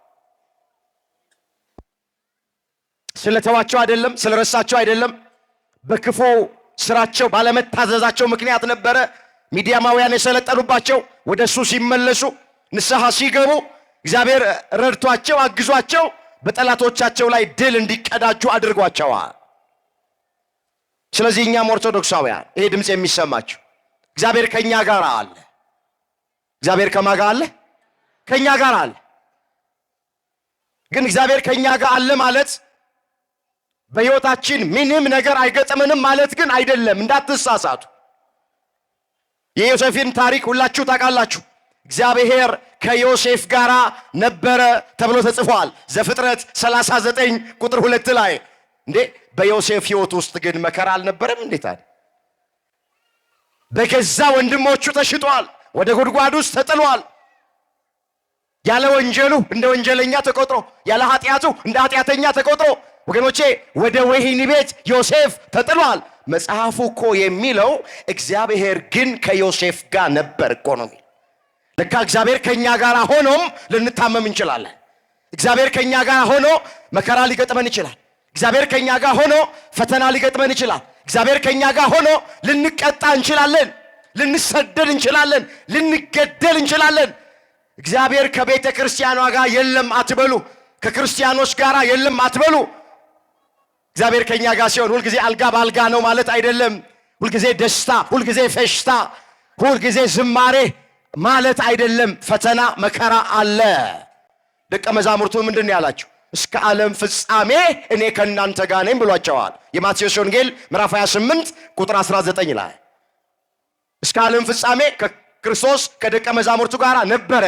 Speaker 1: ስለተዋቸው አይደለም፣ ስለረሳቸው አይደለም። በክፉ ስራቸው ባለመታዘዛቸው ምክንያት ነበረ ሚዲያማውያን የሰለጠኑባቸው። ወደ እሱ ሲመለሱ ንስሐ ሲገቡ እግዚአብሔር ረድቷቸው አግዟቸው በጠላቶቻቸው ላይ ድል እንዲቀዳጁ አድርጓቸዋል። ስለዚህ እኛም ኦርቶዶክሳውያን ይሄ ድምፅ የሚሰማችሁ እግዚአብሔር ከኛ ጋር አለ። እግዚአብሔር ከማ ጋር አለ? ከኛ ጋር አለ። ግን እግዚአብሔር ከኛ ጋር አለ ማለት በሕይወታችን ምንም ነገር አይገጥመንም ማለት ግን አይደለም። እንዳትሳሳቱ። የዮሴፍን ታሪክ ሁላችሁ ታውቃላችሁ። እግዚአብሔር ከዮሴፍ ጋር ነበረ ተብሎ ተጽፏል። ዘፍጥረት 39 ቁጥር 2 ላይ። እንዴ፣ በዮሴፍ ሕይወት ውስጥ ግን መከራ አልነበረም? እንዴት አለ? በገዛ ወንድሞቹ ተሽጧል። ወደ ጉድጓድ ውስጥ ተጥሏል። ያለ ወንጀሉ እንደ ወንጀለኛ ተቆጥሮ፣ ያለ ኃጢአቱ እንደ ኃጢአተኛ ተቆጥሮ፣ ወገኖቼ፣ ወደ ወህኒ ቤት ዮሴፍ ተጥሏል። መጽሐፉ እኮ የሚለው እግዚአብሔር ግን ከዮሴፍ ጋር ነበር እኮ ነው የሚለው። ለካ እግዚአብሔር ከኛ ጋር ሆኖም ልንታመም እንችላለን። እግዚአብሔር ከኛ ጋር ሆኖ መከራ ሊገጥመን ይችላል። እግዚአብሔር ከኛ ጋር ሆኖ ፈተና ሊገጥመን ይችላል። እግዚአብሔር ከኛ ጋር ሆኖ ልንቀጣ እንችላለን። ልንሰደድ እንችላለን። ልንገደል እንችላለን። እግዚአብሔር ከቤተ ክርስቲያኗ ጋር የለም አትበሉ። ከክርስቲያኖች ጋር የለም አትበሉ። እግዚአብሔር ከኛ ጋር ሲሆን ሁልጊዜ አልጋ በአልጋ ነው ማለት አይደለም። ሁልጊዜ ደስታ፣ ሁልጊዜ ፌሽታ፣ ሁልጊዜ ዝማሬ ማለት አይደለም። ፈተና መከራ አለ። ደቀ መዛሙርቱ ምንድን ነው ያላቸው? እስከ ዓለም ፍጻሜ እኔ ከእናንተ ጋር ነኝ ብሏቸዋል። የማቴዎስ ወንጌል ምዕራፍ 28 ቁጥር 19 ላይ እስከ ዓለም ፍጻሜ ክርስቶስ ከደቀ መዛሙርቱ ጋር ነበረ።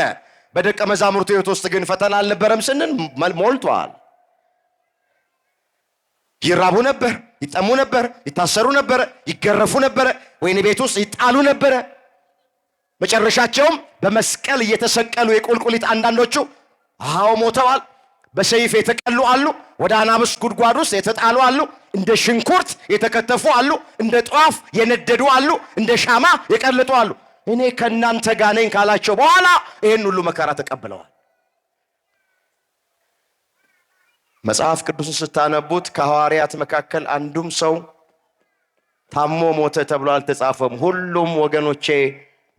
Speaker 1: በደቀ መዛሙርቱ ሕይወት ውስጥ ግን ፈተና አልነበረም ስንል ሞልቷል። ይራቡ ነበር፣ ይጠሙ ነበር፣ ይታሰሩ ነበር፣ ይገረፉ ነበር፣ ወህኒ ቤት ውስጥ ይጣሉ ነበረ። መጨረሻቸውም በመስቀል እየተሰቀሉ የቁልቁሊት አንዳንዶቹ አዎ ሞተዋል። በሰይፍ የተቀሉ አሉ። ወደ አናብስት ጉድጓድ ውስጥ የተጣሉ አሉ። እንደ ሽንኩርት የተከተፉ አሉ። እንደ ጧፍ የነደዱ አሉ። እንደ ሻማ የቀለጡ አሉ። እኔ ከእናንተ ጋር ነኝ ካላቸው በኋላ ይህን ሁሉ መከራ ተቀብለዋል። መጽሐፍ ቅዱስን ስታነቡት ከሐዋርያት መካከል አንዱም ሰው ታሞ ሞተ ተብሎ አልተጻፈም። ሁሉም ወገኖቼ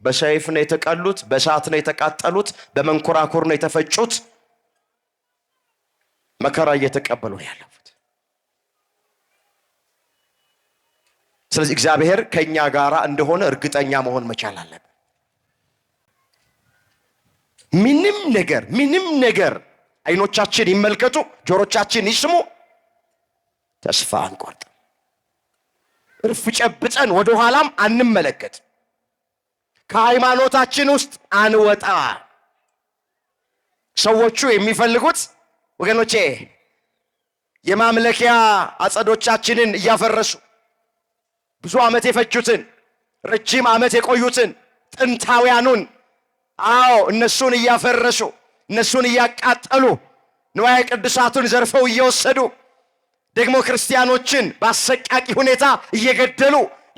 Speaker 1: በሰይፍ ነው የተቀሉት፣ በእሳት ነው የተቃጠሉት፣ በመንኮራኩር ነው የተፈጩት። መከራ እየተቀበሉ ነው ያለፉት። ስለዚህ እግዚአብሔር ከኛ ጋር እንደሆነ እርግጠኛ መሆን መቻል አለብን። ምንም ነገር፣ ምንም ነገር አይኖቻችን ይመልከቱ፣ ጆሮቻችን ይስሙ፣ ተስፋ አንቆርጥም። እርፍ ጨብጠን ወደ ኋላም አንመለከት። ከሃይማኖታችን ውስጥ አንወጣ። ሰዎቹ የሚፈልጉት ወገኖቼ የማምለኪያ አጸዶቻችንን እያፈረሱ፣ ብዙ ዓመት የፈጁትን፣ ረጅም ዓመት የቆዩትን ጥንታውያኑን፣ አዎ፣ እነሱን እያፈረሱ፣ እነሱን እያቃጠሉ፣ ንዋየ ቅድሳቱን ዘርፈው እየወሰዱ፣ ደግሞ ክርስቲያኖችን በአሰቃቂ ሁኔታ እየገደሉ፣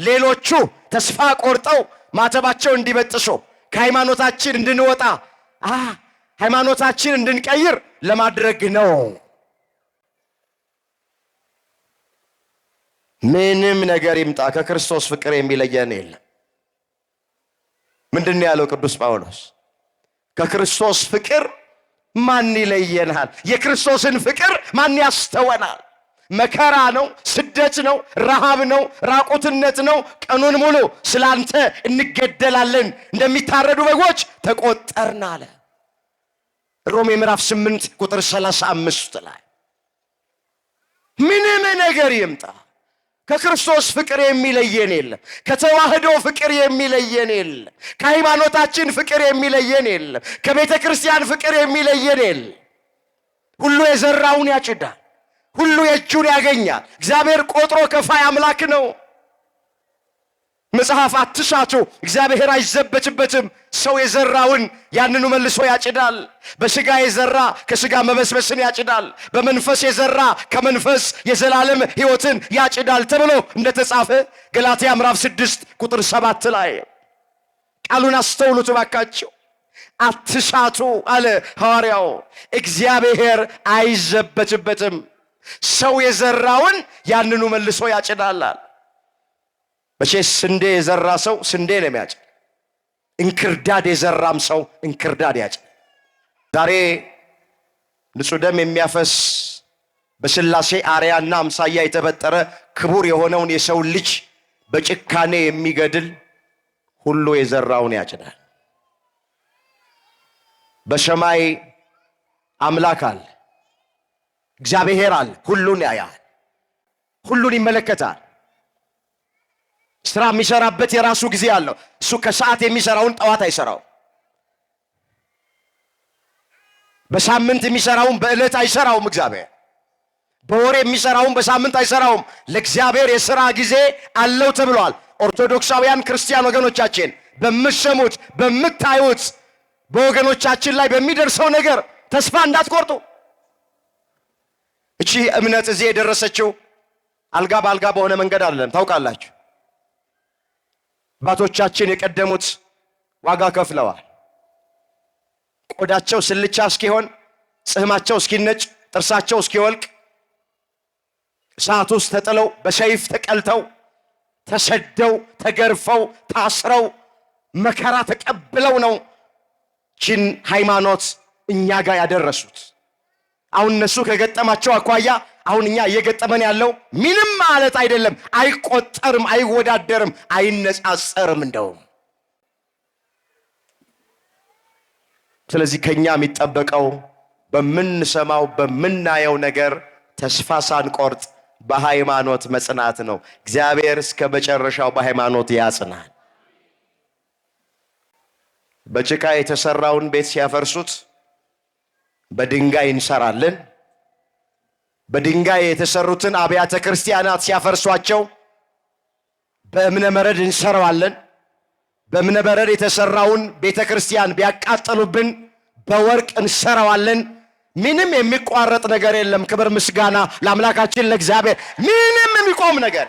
Speaker 1: ሌሎቹ ተስፋ ቆርጠው ማተባቸው እንዲበጥሱ፣ ከሃይማኖታችን እንድንወጣ፣ ሃይማኖታችን እንድንቀይር ለማድረግ ነው። ምንም ነገር ይምጣ ከክርስቶስ ፍቅር የሚለየን የለም። ምንድን ነው ያለው ቅዱስ ጳውሎስ? ከክርስቶስ ፍቅር ማን ይለየናል? የክርስቶስን ፍቅር ማን ያስተወናል? መከራ ነው፣ ስደት ነው፣ ረሃብ ነው፣ ራቁትነት ነው። ቀኑን ሙሉ ስላንተ እንገደላለን፣ እንደሚታረዱ በጎች ተቆጠርን አለ። ሮሜ ምዕራፍ 8 ቁጥር 35 ላይ። ምንም ነገር ይምጣ ከክርስቶስ ፍቅር የሚለየን የለም። ከተዋህዶ ፍቅር የሚለየን የለም። ከሃይማኖታችን ፍቅር የሚለየን የለም። ከቤተ ክርስቲያን ፍቅር የሚለየን የለም። ሁሉ የዘራውን ያጭዳል። ሁሉ የእጁን ያገኛል። እግዚአብሔር ቆጥሮ ከፋይ አምላክ ነው። መጽሐፍ አትሳቱ፣ እግዚአብሔር አይዘበትበትም። ሰው የዘራውን ያንኑ መልሶ ያጭዳል። በስጋ የዘራ ከስጋ መበስበስን ያጭዳል። በመንፈስ የዘራ ከመንፈስ የዘላለም ሕይወትን ያጭዳል ተብሎ እንደተጻፈ ገላትያ ምዕራፍ 6 ቁጥር 7 ላይ። ቃሉን አስተውሉት እባካችሁ። አትሳቱ አለ ሐዋርያው። እግዚአብሔር አይዘበትበትም። ሰው የዘራውን ያንኑ መልሶ ያጭዳላል። መቼስ ስንዴ የዘራ ሰው ስንዴ ነው የሚያጭድ። እንክርዳድ የዘራም ሰው እንክርዳድ ያጭድ። ዛሬ ንጹሕ ደም የሚያፈስ በሥላሴ አርያና አምሳያ የተፈጠረ ክቡር የሆነውን የሰው ልጅ በጭካኔ የሚገድል ሁሉ የዘራውን ያጭዳል። በሰማይ አምላክ አለ፣ እግዚአብሔር አለ። ሁሉን ያያል፣ ሁሉን ይመለከታል። ስራ የሚሰራበት የራሱ ጊዜ አለው። እሱ ከሰዓት የሚሰራውን ጠዋት አይሰራው። በሳምንት የሚሰራውን በዕለት አይሰራውም። እግዚአብሔር በወር የሚሰራውን በሳምንት አይሰራውም። ለእግዚአብሔር የሥራ ጊዜ አለው ተብሏል። ኦርቶዶክሳውያን ክርስቲያን ወገኖቻችን በምትሰሙት በምታዩት በወገኖቻችን ላይ በሚደርሰው ነገር ተስፋ እንዳትቆርጡ። እቺ እምነት እዚህ የደረሰችው አልጋ በአልጋ በሆነ መንገድ አይደለም። ታውቃላችሁ፣ አባቶቻችን የቀደሙት ዋጋ ከፍለዋል። ቆዳቸው ስልቻ እስኪሆን፣ ጽሕማቸው እስኪነጭ፣ ጥርሳቸው እስኪወልቅ እሳት ውስጥ ተጥለው በሰይፍ ተቀልተው ተሰደው ተገርፈው ታስረው መከራ ተቀብለው ነው ችን ሃይማኖት እኛ ጋር ያደረሱት። አሁን እነሱ ከገጠማቸው አኳያ አሁን እኛ እየገጠመን ያለው ምንም ማለት አይደለም። አይቆጠርም፣ አይወዳደርም፣ አይነጻጸርም እንደውም። ስለዚህ ከኛ የሚጠበቀው በምንሰማው በምናየው ነገር ተስፋ ሳንቆርጥ በሃይማኖት መጽናት ነው። እግዚአብሔር እስከ መጨረሻው በሃይማኖት ያጽናል። በጭቃ የተሰራውን ቤት ሲያፈርሱት በድንጋይ እንሰራለን። በድንጋይ የተሰሩትን አብያተ ክርስቲያናት ሲያፈርሷቸው በእብነ በረድ እንሰራዋለን። በእብነ በረድ የተሰራውን ቤተ ክርስቲያን ቢያቃጥሉብን በወርቅ እንሰራዋለን። ምንም የሚቋረጥ ነገር የለም። ክብር ምስጋና ለአምላካችን ለእግዚአብሔር። ምንም የሚቆም ነገር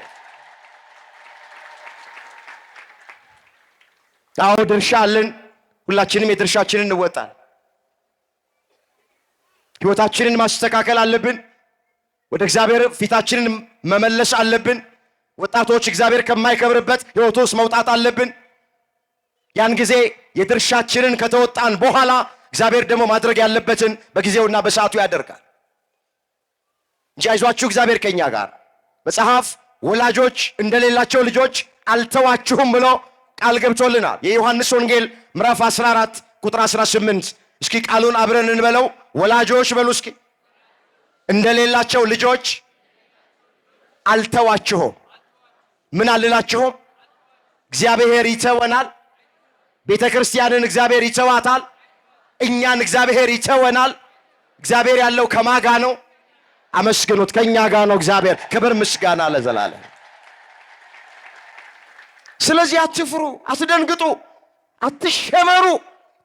Speaker 1: አዎ ድርሻ አለን። ሁላችንም የድርሻችንን እንወጣል። ሕይወታችንን ማስተካከል አለብን። ወደ እግዚአብሔር ፊታችንን መመለስ አለብን። ወጣቶች እግዚአብሔር ከማይከብርበት ሕይወት ውስጥ መውጣት አለብን። ያን ጊዜ የድርሻችንን ከተወጣን በኋላ እግዚአብሔር ደግሞ ማድረግ ያለበትን በጊዜውና በሰዓቱ ያደርጋል እንጂ አይዟችሁ እግዚአብሔር ከኛ ጋር። መጽሐፍ ወላጆች እንደሌላቸው ልጆች አልተዋችሁም ብሎ ቃል ገብቶልናል። የዮሐንስ ወንጌል ምዕራፍ 14 ቁጥር 18 እስኪ ቃሉን አብረን እንበለው። ወላጆች በሉ እስኪ እንደሌላቸው ልጆች አልተዋችሁም። ምን አልላችሁም? እግዚአብሔር ይተወናል። ቤተ ክርስቲያንን እግዚአብሔር ይተዋታል። እኛን እግዚአብሔር ይተወናል። እግዚአብሔር ያለው ከማጋ ነው? አመስግኑት። ከኛ ጋር ነው እግዚአብሔር። ክብር ምስጋና ለዘላለም። ስለዚህ አትፍሩ፣ አትደንግጡ፣ አትሸበሩ፣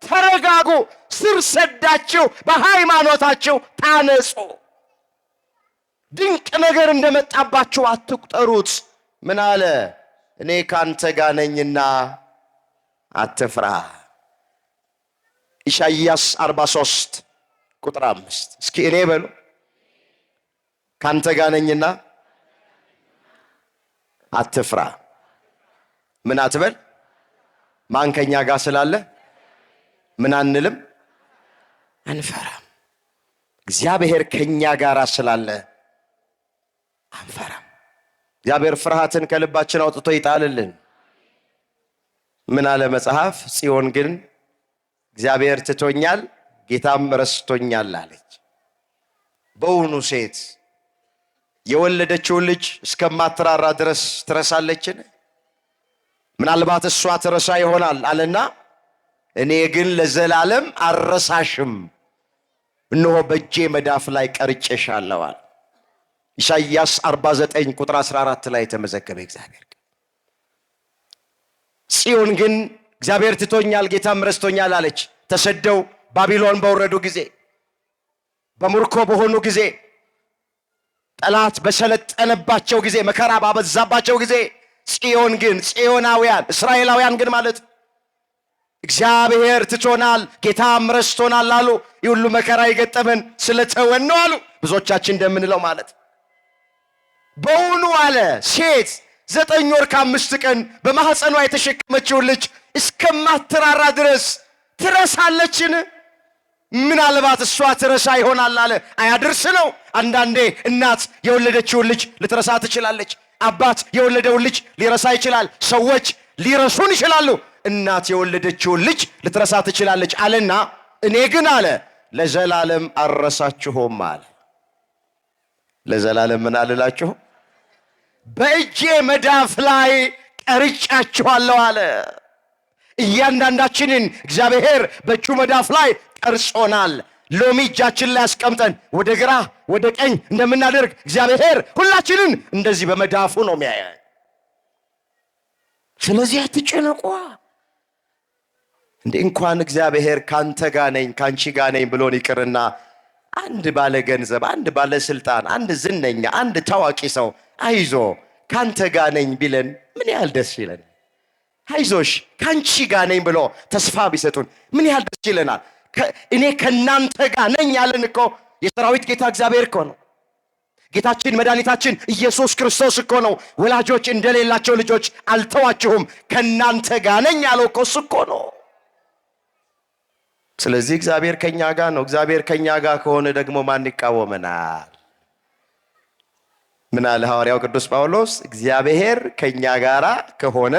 Speaker 1: ተረጋጉ። ስር ሰዳችሁ በሃይማኖታችሁ ታነጹ። ድንቅ ነገር እንደመጣባችሁ አትቁጠሩት። ምን አለ? እኔ ካንተ ጋር ነኝና አትፍራ። ኢሳይያስ 43 ቁጥር 5 እስኪ እኔ በሉ ካንተ ጋር ነኝና አትፍራ። ምን አትበል? ማን ከኛ ጋር ስላለ ምን አንልም? አንፈራም። እግዚአብሔር ከኛ ጋር ስላለ አንፈራም። እግዚአብሔር ፍርሃትን ከልባችን አውጥቶ ይጣልልን። ምን አለ መጽሐፍ? ጽዮን ግን እግዚአብሔር ትቶኛል ጌታም ረስቶኛል አለች። በውኑ ሴት የወለደችውን ልጅ እስከማትራራ ድረስ ትረሳለችን? ምናልባት እሷ ትረሳ ይሆናል አለና እኔ ግን ለዘላለም አልረሳሽም፣ እነሆ በእጄ መዳፍ ላይ ቀርጬሻለሁ አለ። ኢሳይያስ 49 ቁጥር 14 ላይ የተመዘገበ እግዚአብሔር ጽዮን ግን እግዚአብሔር ትቶኛል ጌታም ረስቶኛል አለች። ተሰደው ባቢሎን በወረዱ ጊዜ፣ በምርኮ በሆኑ ጊዜ፣ ጠላት በሰለጠነባቸው ጊዜ፣ መከራ ባበዛባቸው ጊዜ ጽዮን ግን ጽዮናውያን እስራኤላውያን ግን ማለት እግዚአብሔር ትቶናል ጌታም ረስቶናል አሉ። ይህ ሁሉ መከራ የገጠመን ስለተወን ነው አሉ። ብዙዎቻችን እንደምንለው ማለት በውኑ አለ ሴት 9 ወር ከ5 ቀን በማኅፀኗ የተሸከመችውን ልጅ እስከማትራራ ድረስ ትረሳለችን? ምናልባት እሷ ትረሳ ይሆናል አለ። አያድርስ ነው። አንዳንዴ እናት የወለደችውን ልጅ ልትረሳ ትችላለች። አባት የወለደውን ልጅ ሊረሳ ይችላል። ሰዎች ሊረሱን ይችላሉ። እናት የወለደችውን ልጅ ልትረሳ ትችላለች አለና እኔ ግን አለ ለዘላለም አልረሳችሁም አለ። ለዘላለም ምን አልላችሁም? በእጄ መዳፍ ላይ ቀርጫችኋለሁ አለ። እያንዳንዳችንን እግዚአብሔር በእጁ መዳፍ ላይ ቀርጾናል። ሎሚ እጃችን ላይ አስቀምጠን ወደ ግራ ወደ ቀኝ እንደምናደርግ እግዚአብሔር ሁላችንን እንደዚህ በመዳፉ ነው የሚያየን። ስለዚህ አትጨነቋ። እንዴ እንኳን እግዚአብሔር ካንተ ጋር ነኝ ካንቺ ጋር ነኝ ብሎን ይቅርና አንድ ባለ ገንዘብ፣ አንድ ባለስልጣን፣ አንድ ዝነኛ፣ አንድ ታዋቂ ሰው አይዞ ካንተ ጋር ነኝ ቢለን ምን ያህል ደስ ይለን። አይዞሽ ካንቺ ጋር ነኝ ብሎ ተስፋ ቢሰጡን ምን ያህል ደስ ይለናል። እኔ ከናንተ ጋር ነኝ ያለን እኮ የሰራዊት ጌታ እግዚአብሔር እኮ ነው። ጌታችን መድኃኒታችን ኢየሱስ ክርስቶስ እኮ ነው። ወላጆች እንደሌላቸው ልጆች አልተዋችሁም ከናንተ ጋር ነኝ ያለው እኮ እሱ እኮ ነው። ስለዚህ እግዚአብሔር ከኛ ጋር ነው። እግዚአብሔር ከኛ ጋር ከሆነ ደግሞ ማን ይቃወመናል? ምን አለ ሐዋርያው ቅዱስ ጳውሎስ? እግዚአብሔር ከኛ ጋራ ከሆነ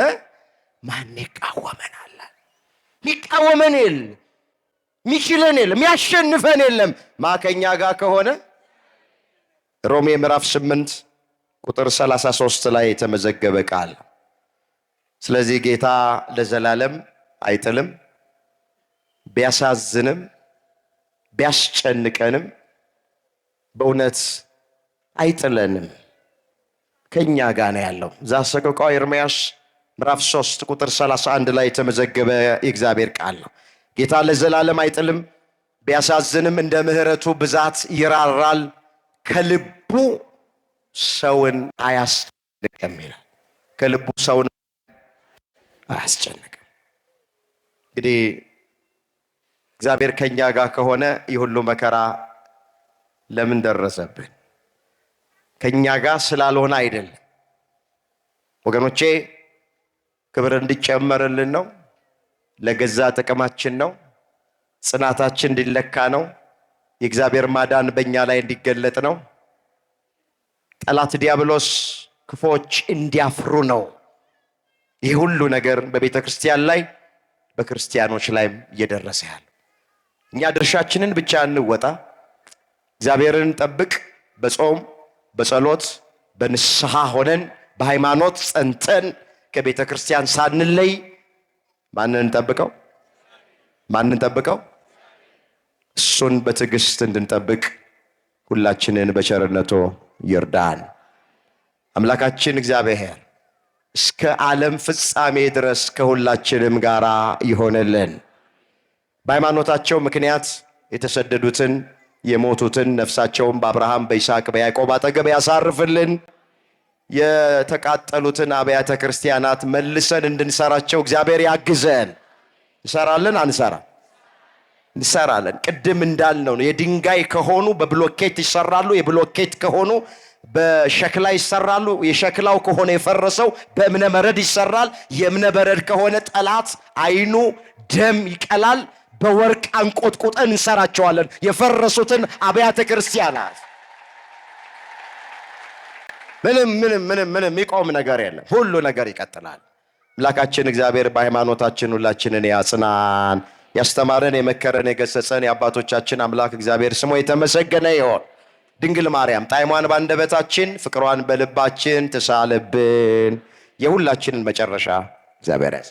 Speaker 1: ማን ይቃወመናል? ሚቃወመን የለም፣ ሚችለን የለም፣ የሚያሸንፈን የለም። ማ ከኛ ጋር ከሆነ? ሮሜ ምዕራፍ 8 ቁጥር 33 ላይ የተመዘገበ ቃል። ስለዚህ ጌታ ለዘላለም አይጥልም። ቢያሳዝንም ቢያስጨንቀንም በእውነት አይጥለንም፣ ከኛ ጋር ነው ያለው። ዘሰቆቃወ ኤርምያስ ምዕራፍ 3 ቁጥር 31 ላይ የተመዘገበ የእግዚአብሔር ቃል ነው። ጌታ ለዘላለም አይጥልም፣ ቢያሳዝንም እንደ ምሕረቱ ብዛት ይራራል፣ ከልቡ ሰውን አያስጨንቅም ይላል። ከልቡ ሰውን አያስጨንቅም። እንግዲህ እግዚአብሔር ከኛ ጋር ከሆነ የሁሉ መከራ ለምን ደረሰብን? ከኛ ጋር ስላልሆነ አይደለም ወገኖቼ። ክብር እንዲጨመርልን ነው። ለገዛ ጥቅማችን ነው። ጽናታችን እንዲለካ ነው። የእግዚአብሔር ማዳን በእኛ ላይ እንዲገለጥ ነው። ጠላት ዲያብሎስ ክፎች እንዲያፍሩ ነው። ይህ ሁሉ ነገር በቤተ ክርስቲያን ላይ በክርስቲያኖች ላይም እየደረሰ ያለው። እኛ ድርሻችንን ብቻ እንወጣ፣ እግዚአብሔርን ጠብቅ። በጾም በጸሎት በንስሐ ሆነን በሃይማኖት ጸንተን ከቤተ ክርስቲያን ሳንለይ ማንን እንጠብቀው? ማንን እንጠብቀው? እሱን በትዕግስት እንድንጠብቅ ሁላችንን በቸርነቱ ይርዳን። አምላካችን እግዚአብሔር እስከ ዓለም ፍጻሜ ድረስ ከሁላችንም ጋር ይሆንልን። በሃይማኖታቸው ምክንያት የተሰደዱትን የሞቱትን ነፍሳቸውን በአብርሃም በይስሐቅ በያዕቆብ አጠገብ ያሳርፍልን። የተቃጠሉትን አብያተ ክርስቲያናት መልሰን እንድንሰራቸው እግዚአብሔር ያግዘን። እንሰራለን አንሰራ? እንሰራለን። ቅድም እንዳልነው ነው። የድንጋይ ከሆኑ በብሎኬት ይሰራሉ። የብሎኬት ከሆኑ በሸክላ ይሰራሉ። የሸክላው ከሆነ የፈረሰው በእብነ በረድ ይሰራል። የእብነ በረድ ከሆነ ጠላት አይኑ ደም ይቀላል። በወርቅ አንቆጥቁጠን እንሰራቸዋለን የፈረሱትን አብያተ ክርስቲያናት። ምንም ምንም ምንም ምንም የሚቆም ነገር የለም። ሁሉ ነገር ይቀጥላል። አምላካችን እግዚአብሔር በሃይማኖታችን ሁላችንን ያጽናን። ያስተማረን፣ የመከረን፣ የገሰጸን የአባቶቻችን አምላክ እግዚአብሔር ስሙ የተመሰገነ ይሆን። ድንግል ማርያም ጣዕሟን ባንደበታችን ፍቅሯን በልባችን ትሳልብን። የሁላችንን መጨረሻ እግዚአብሔር ያዝ።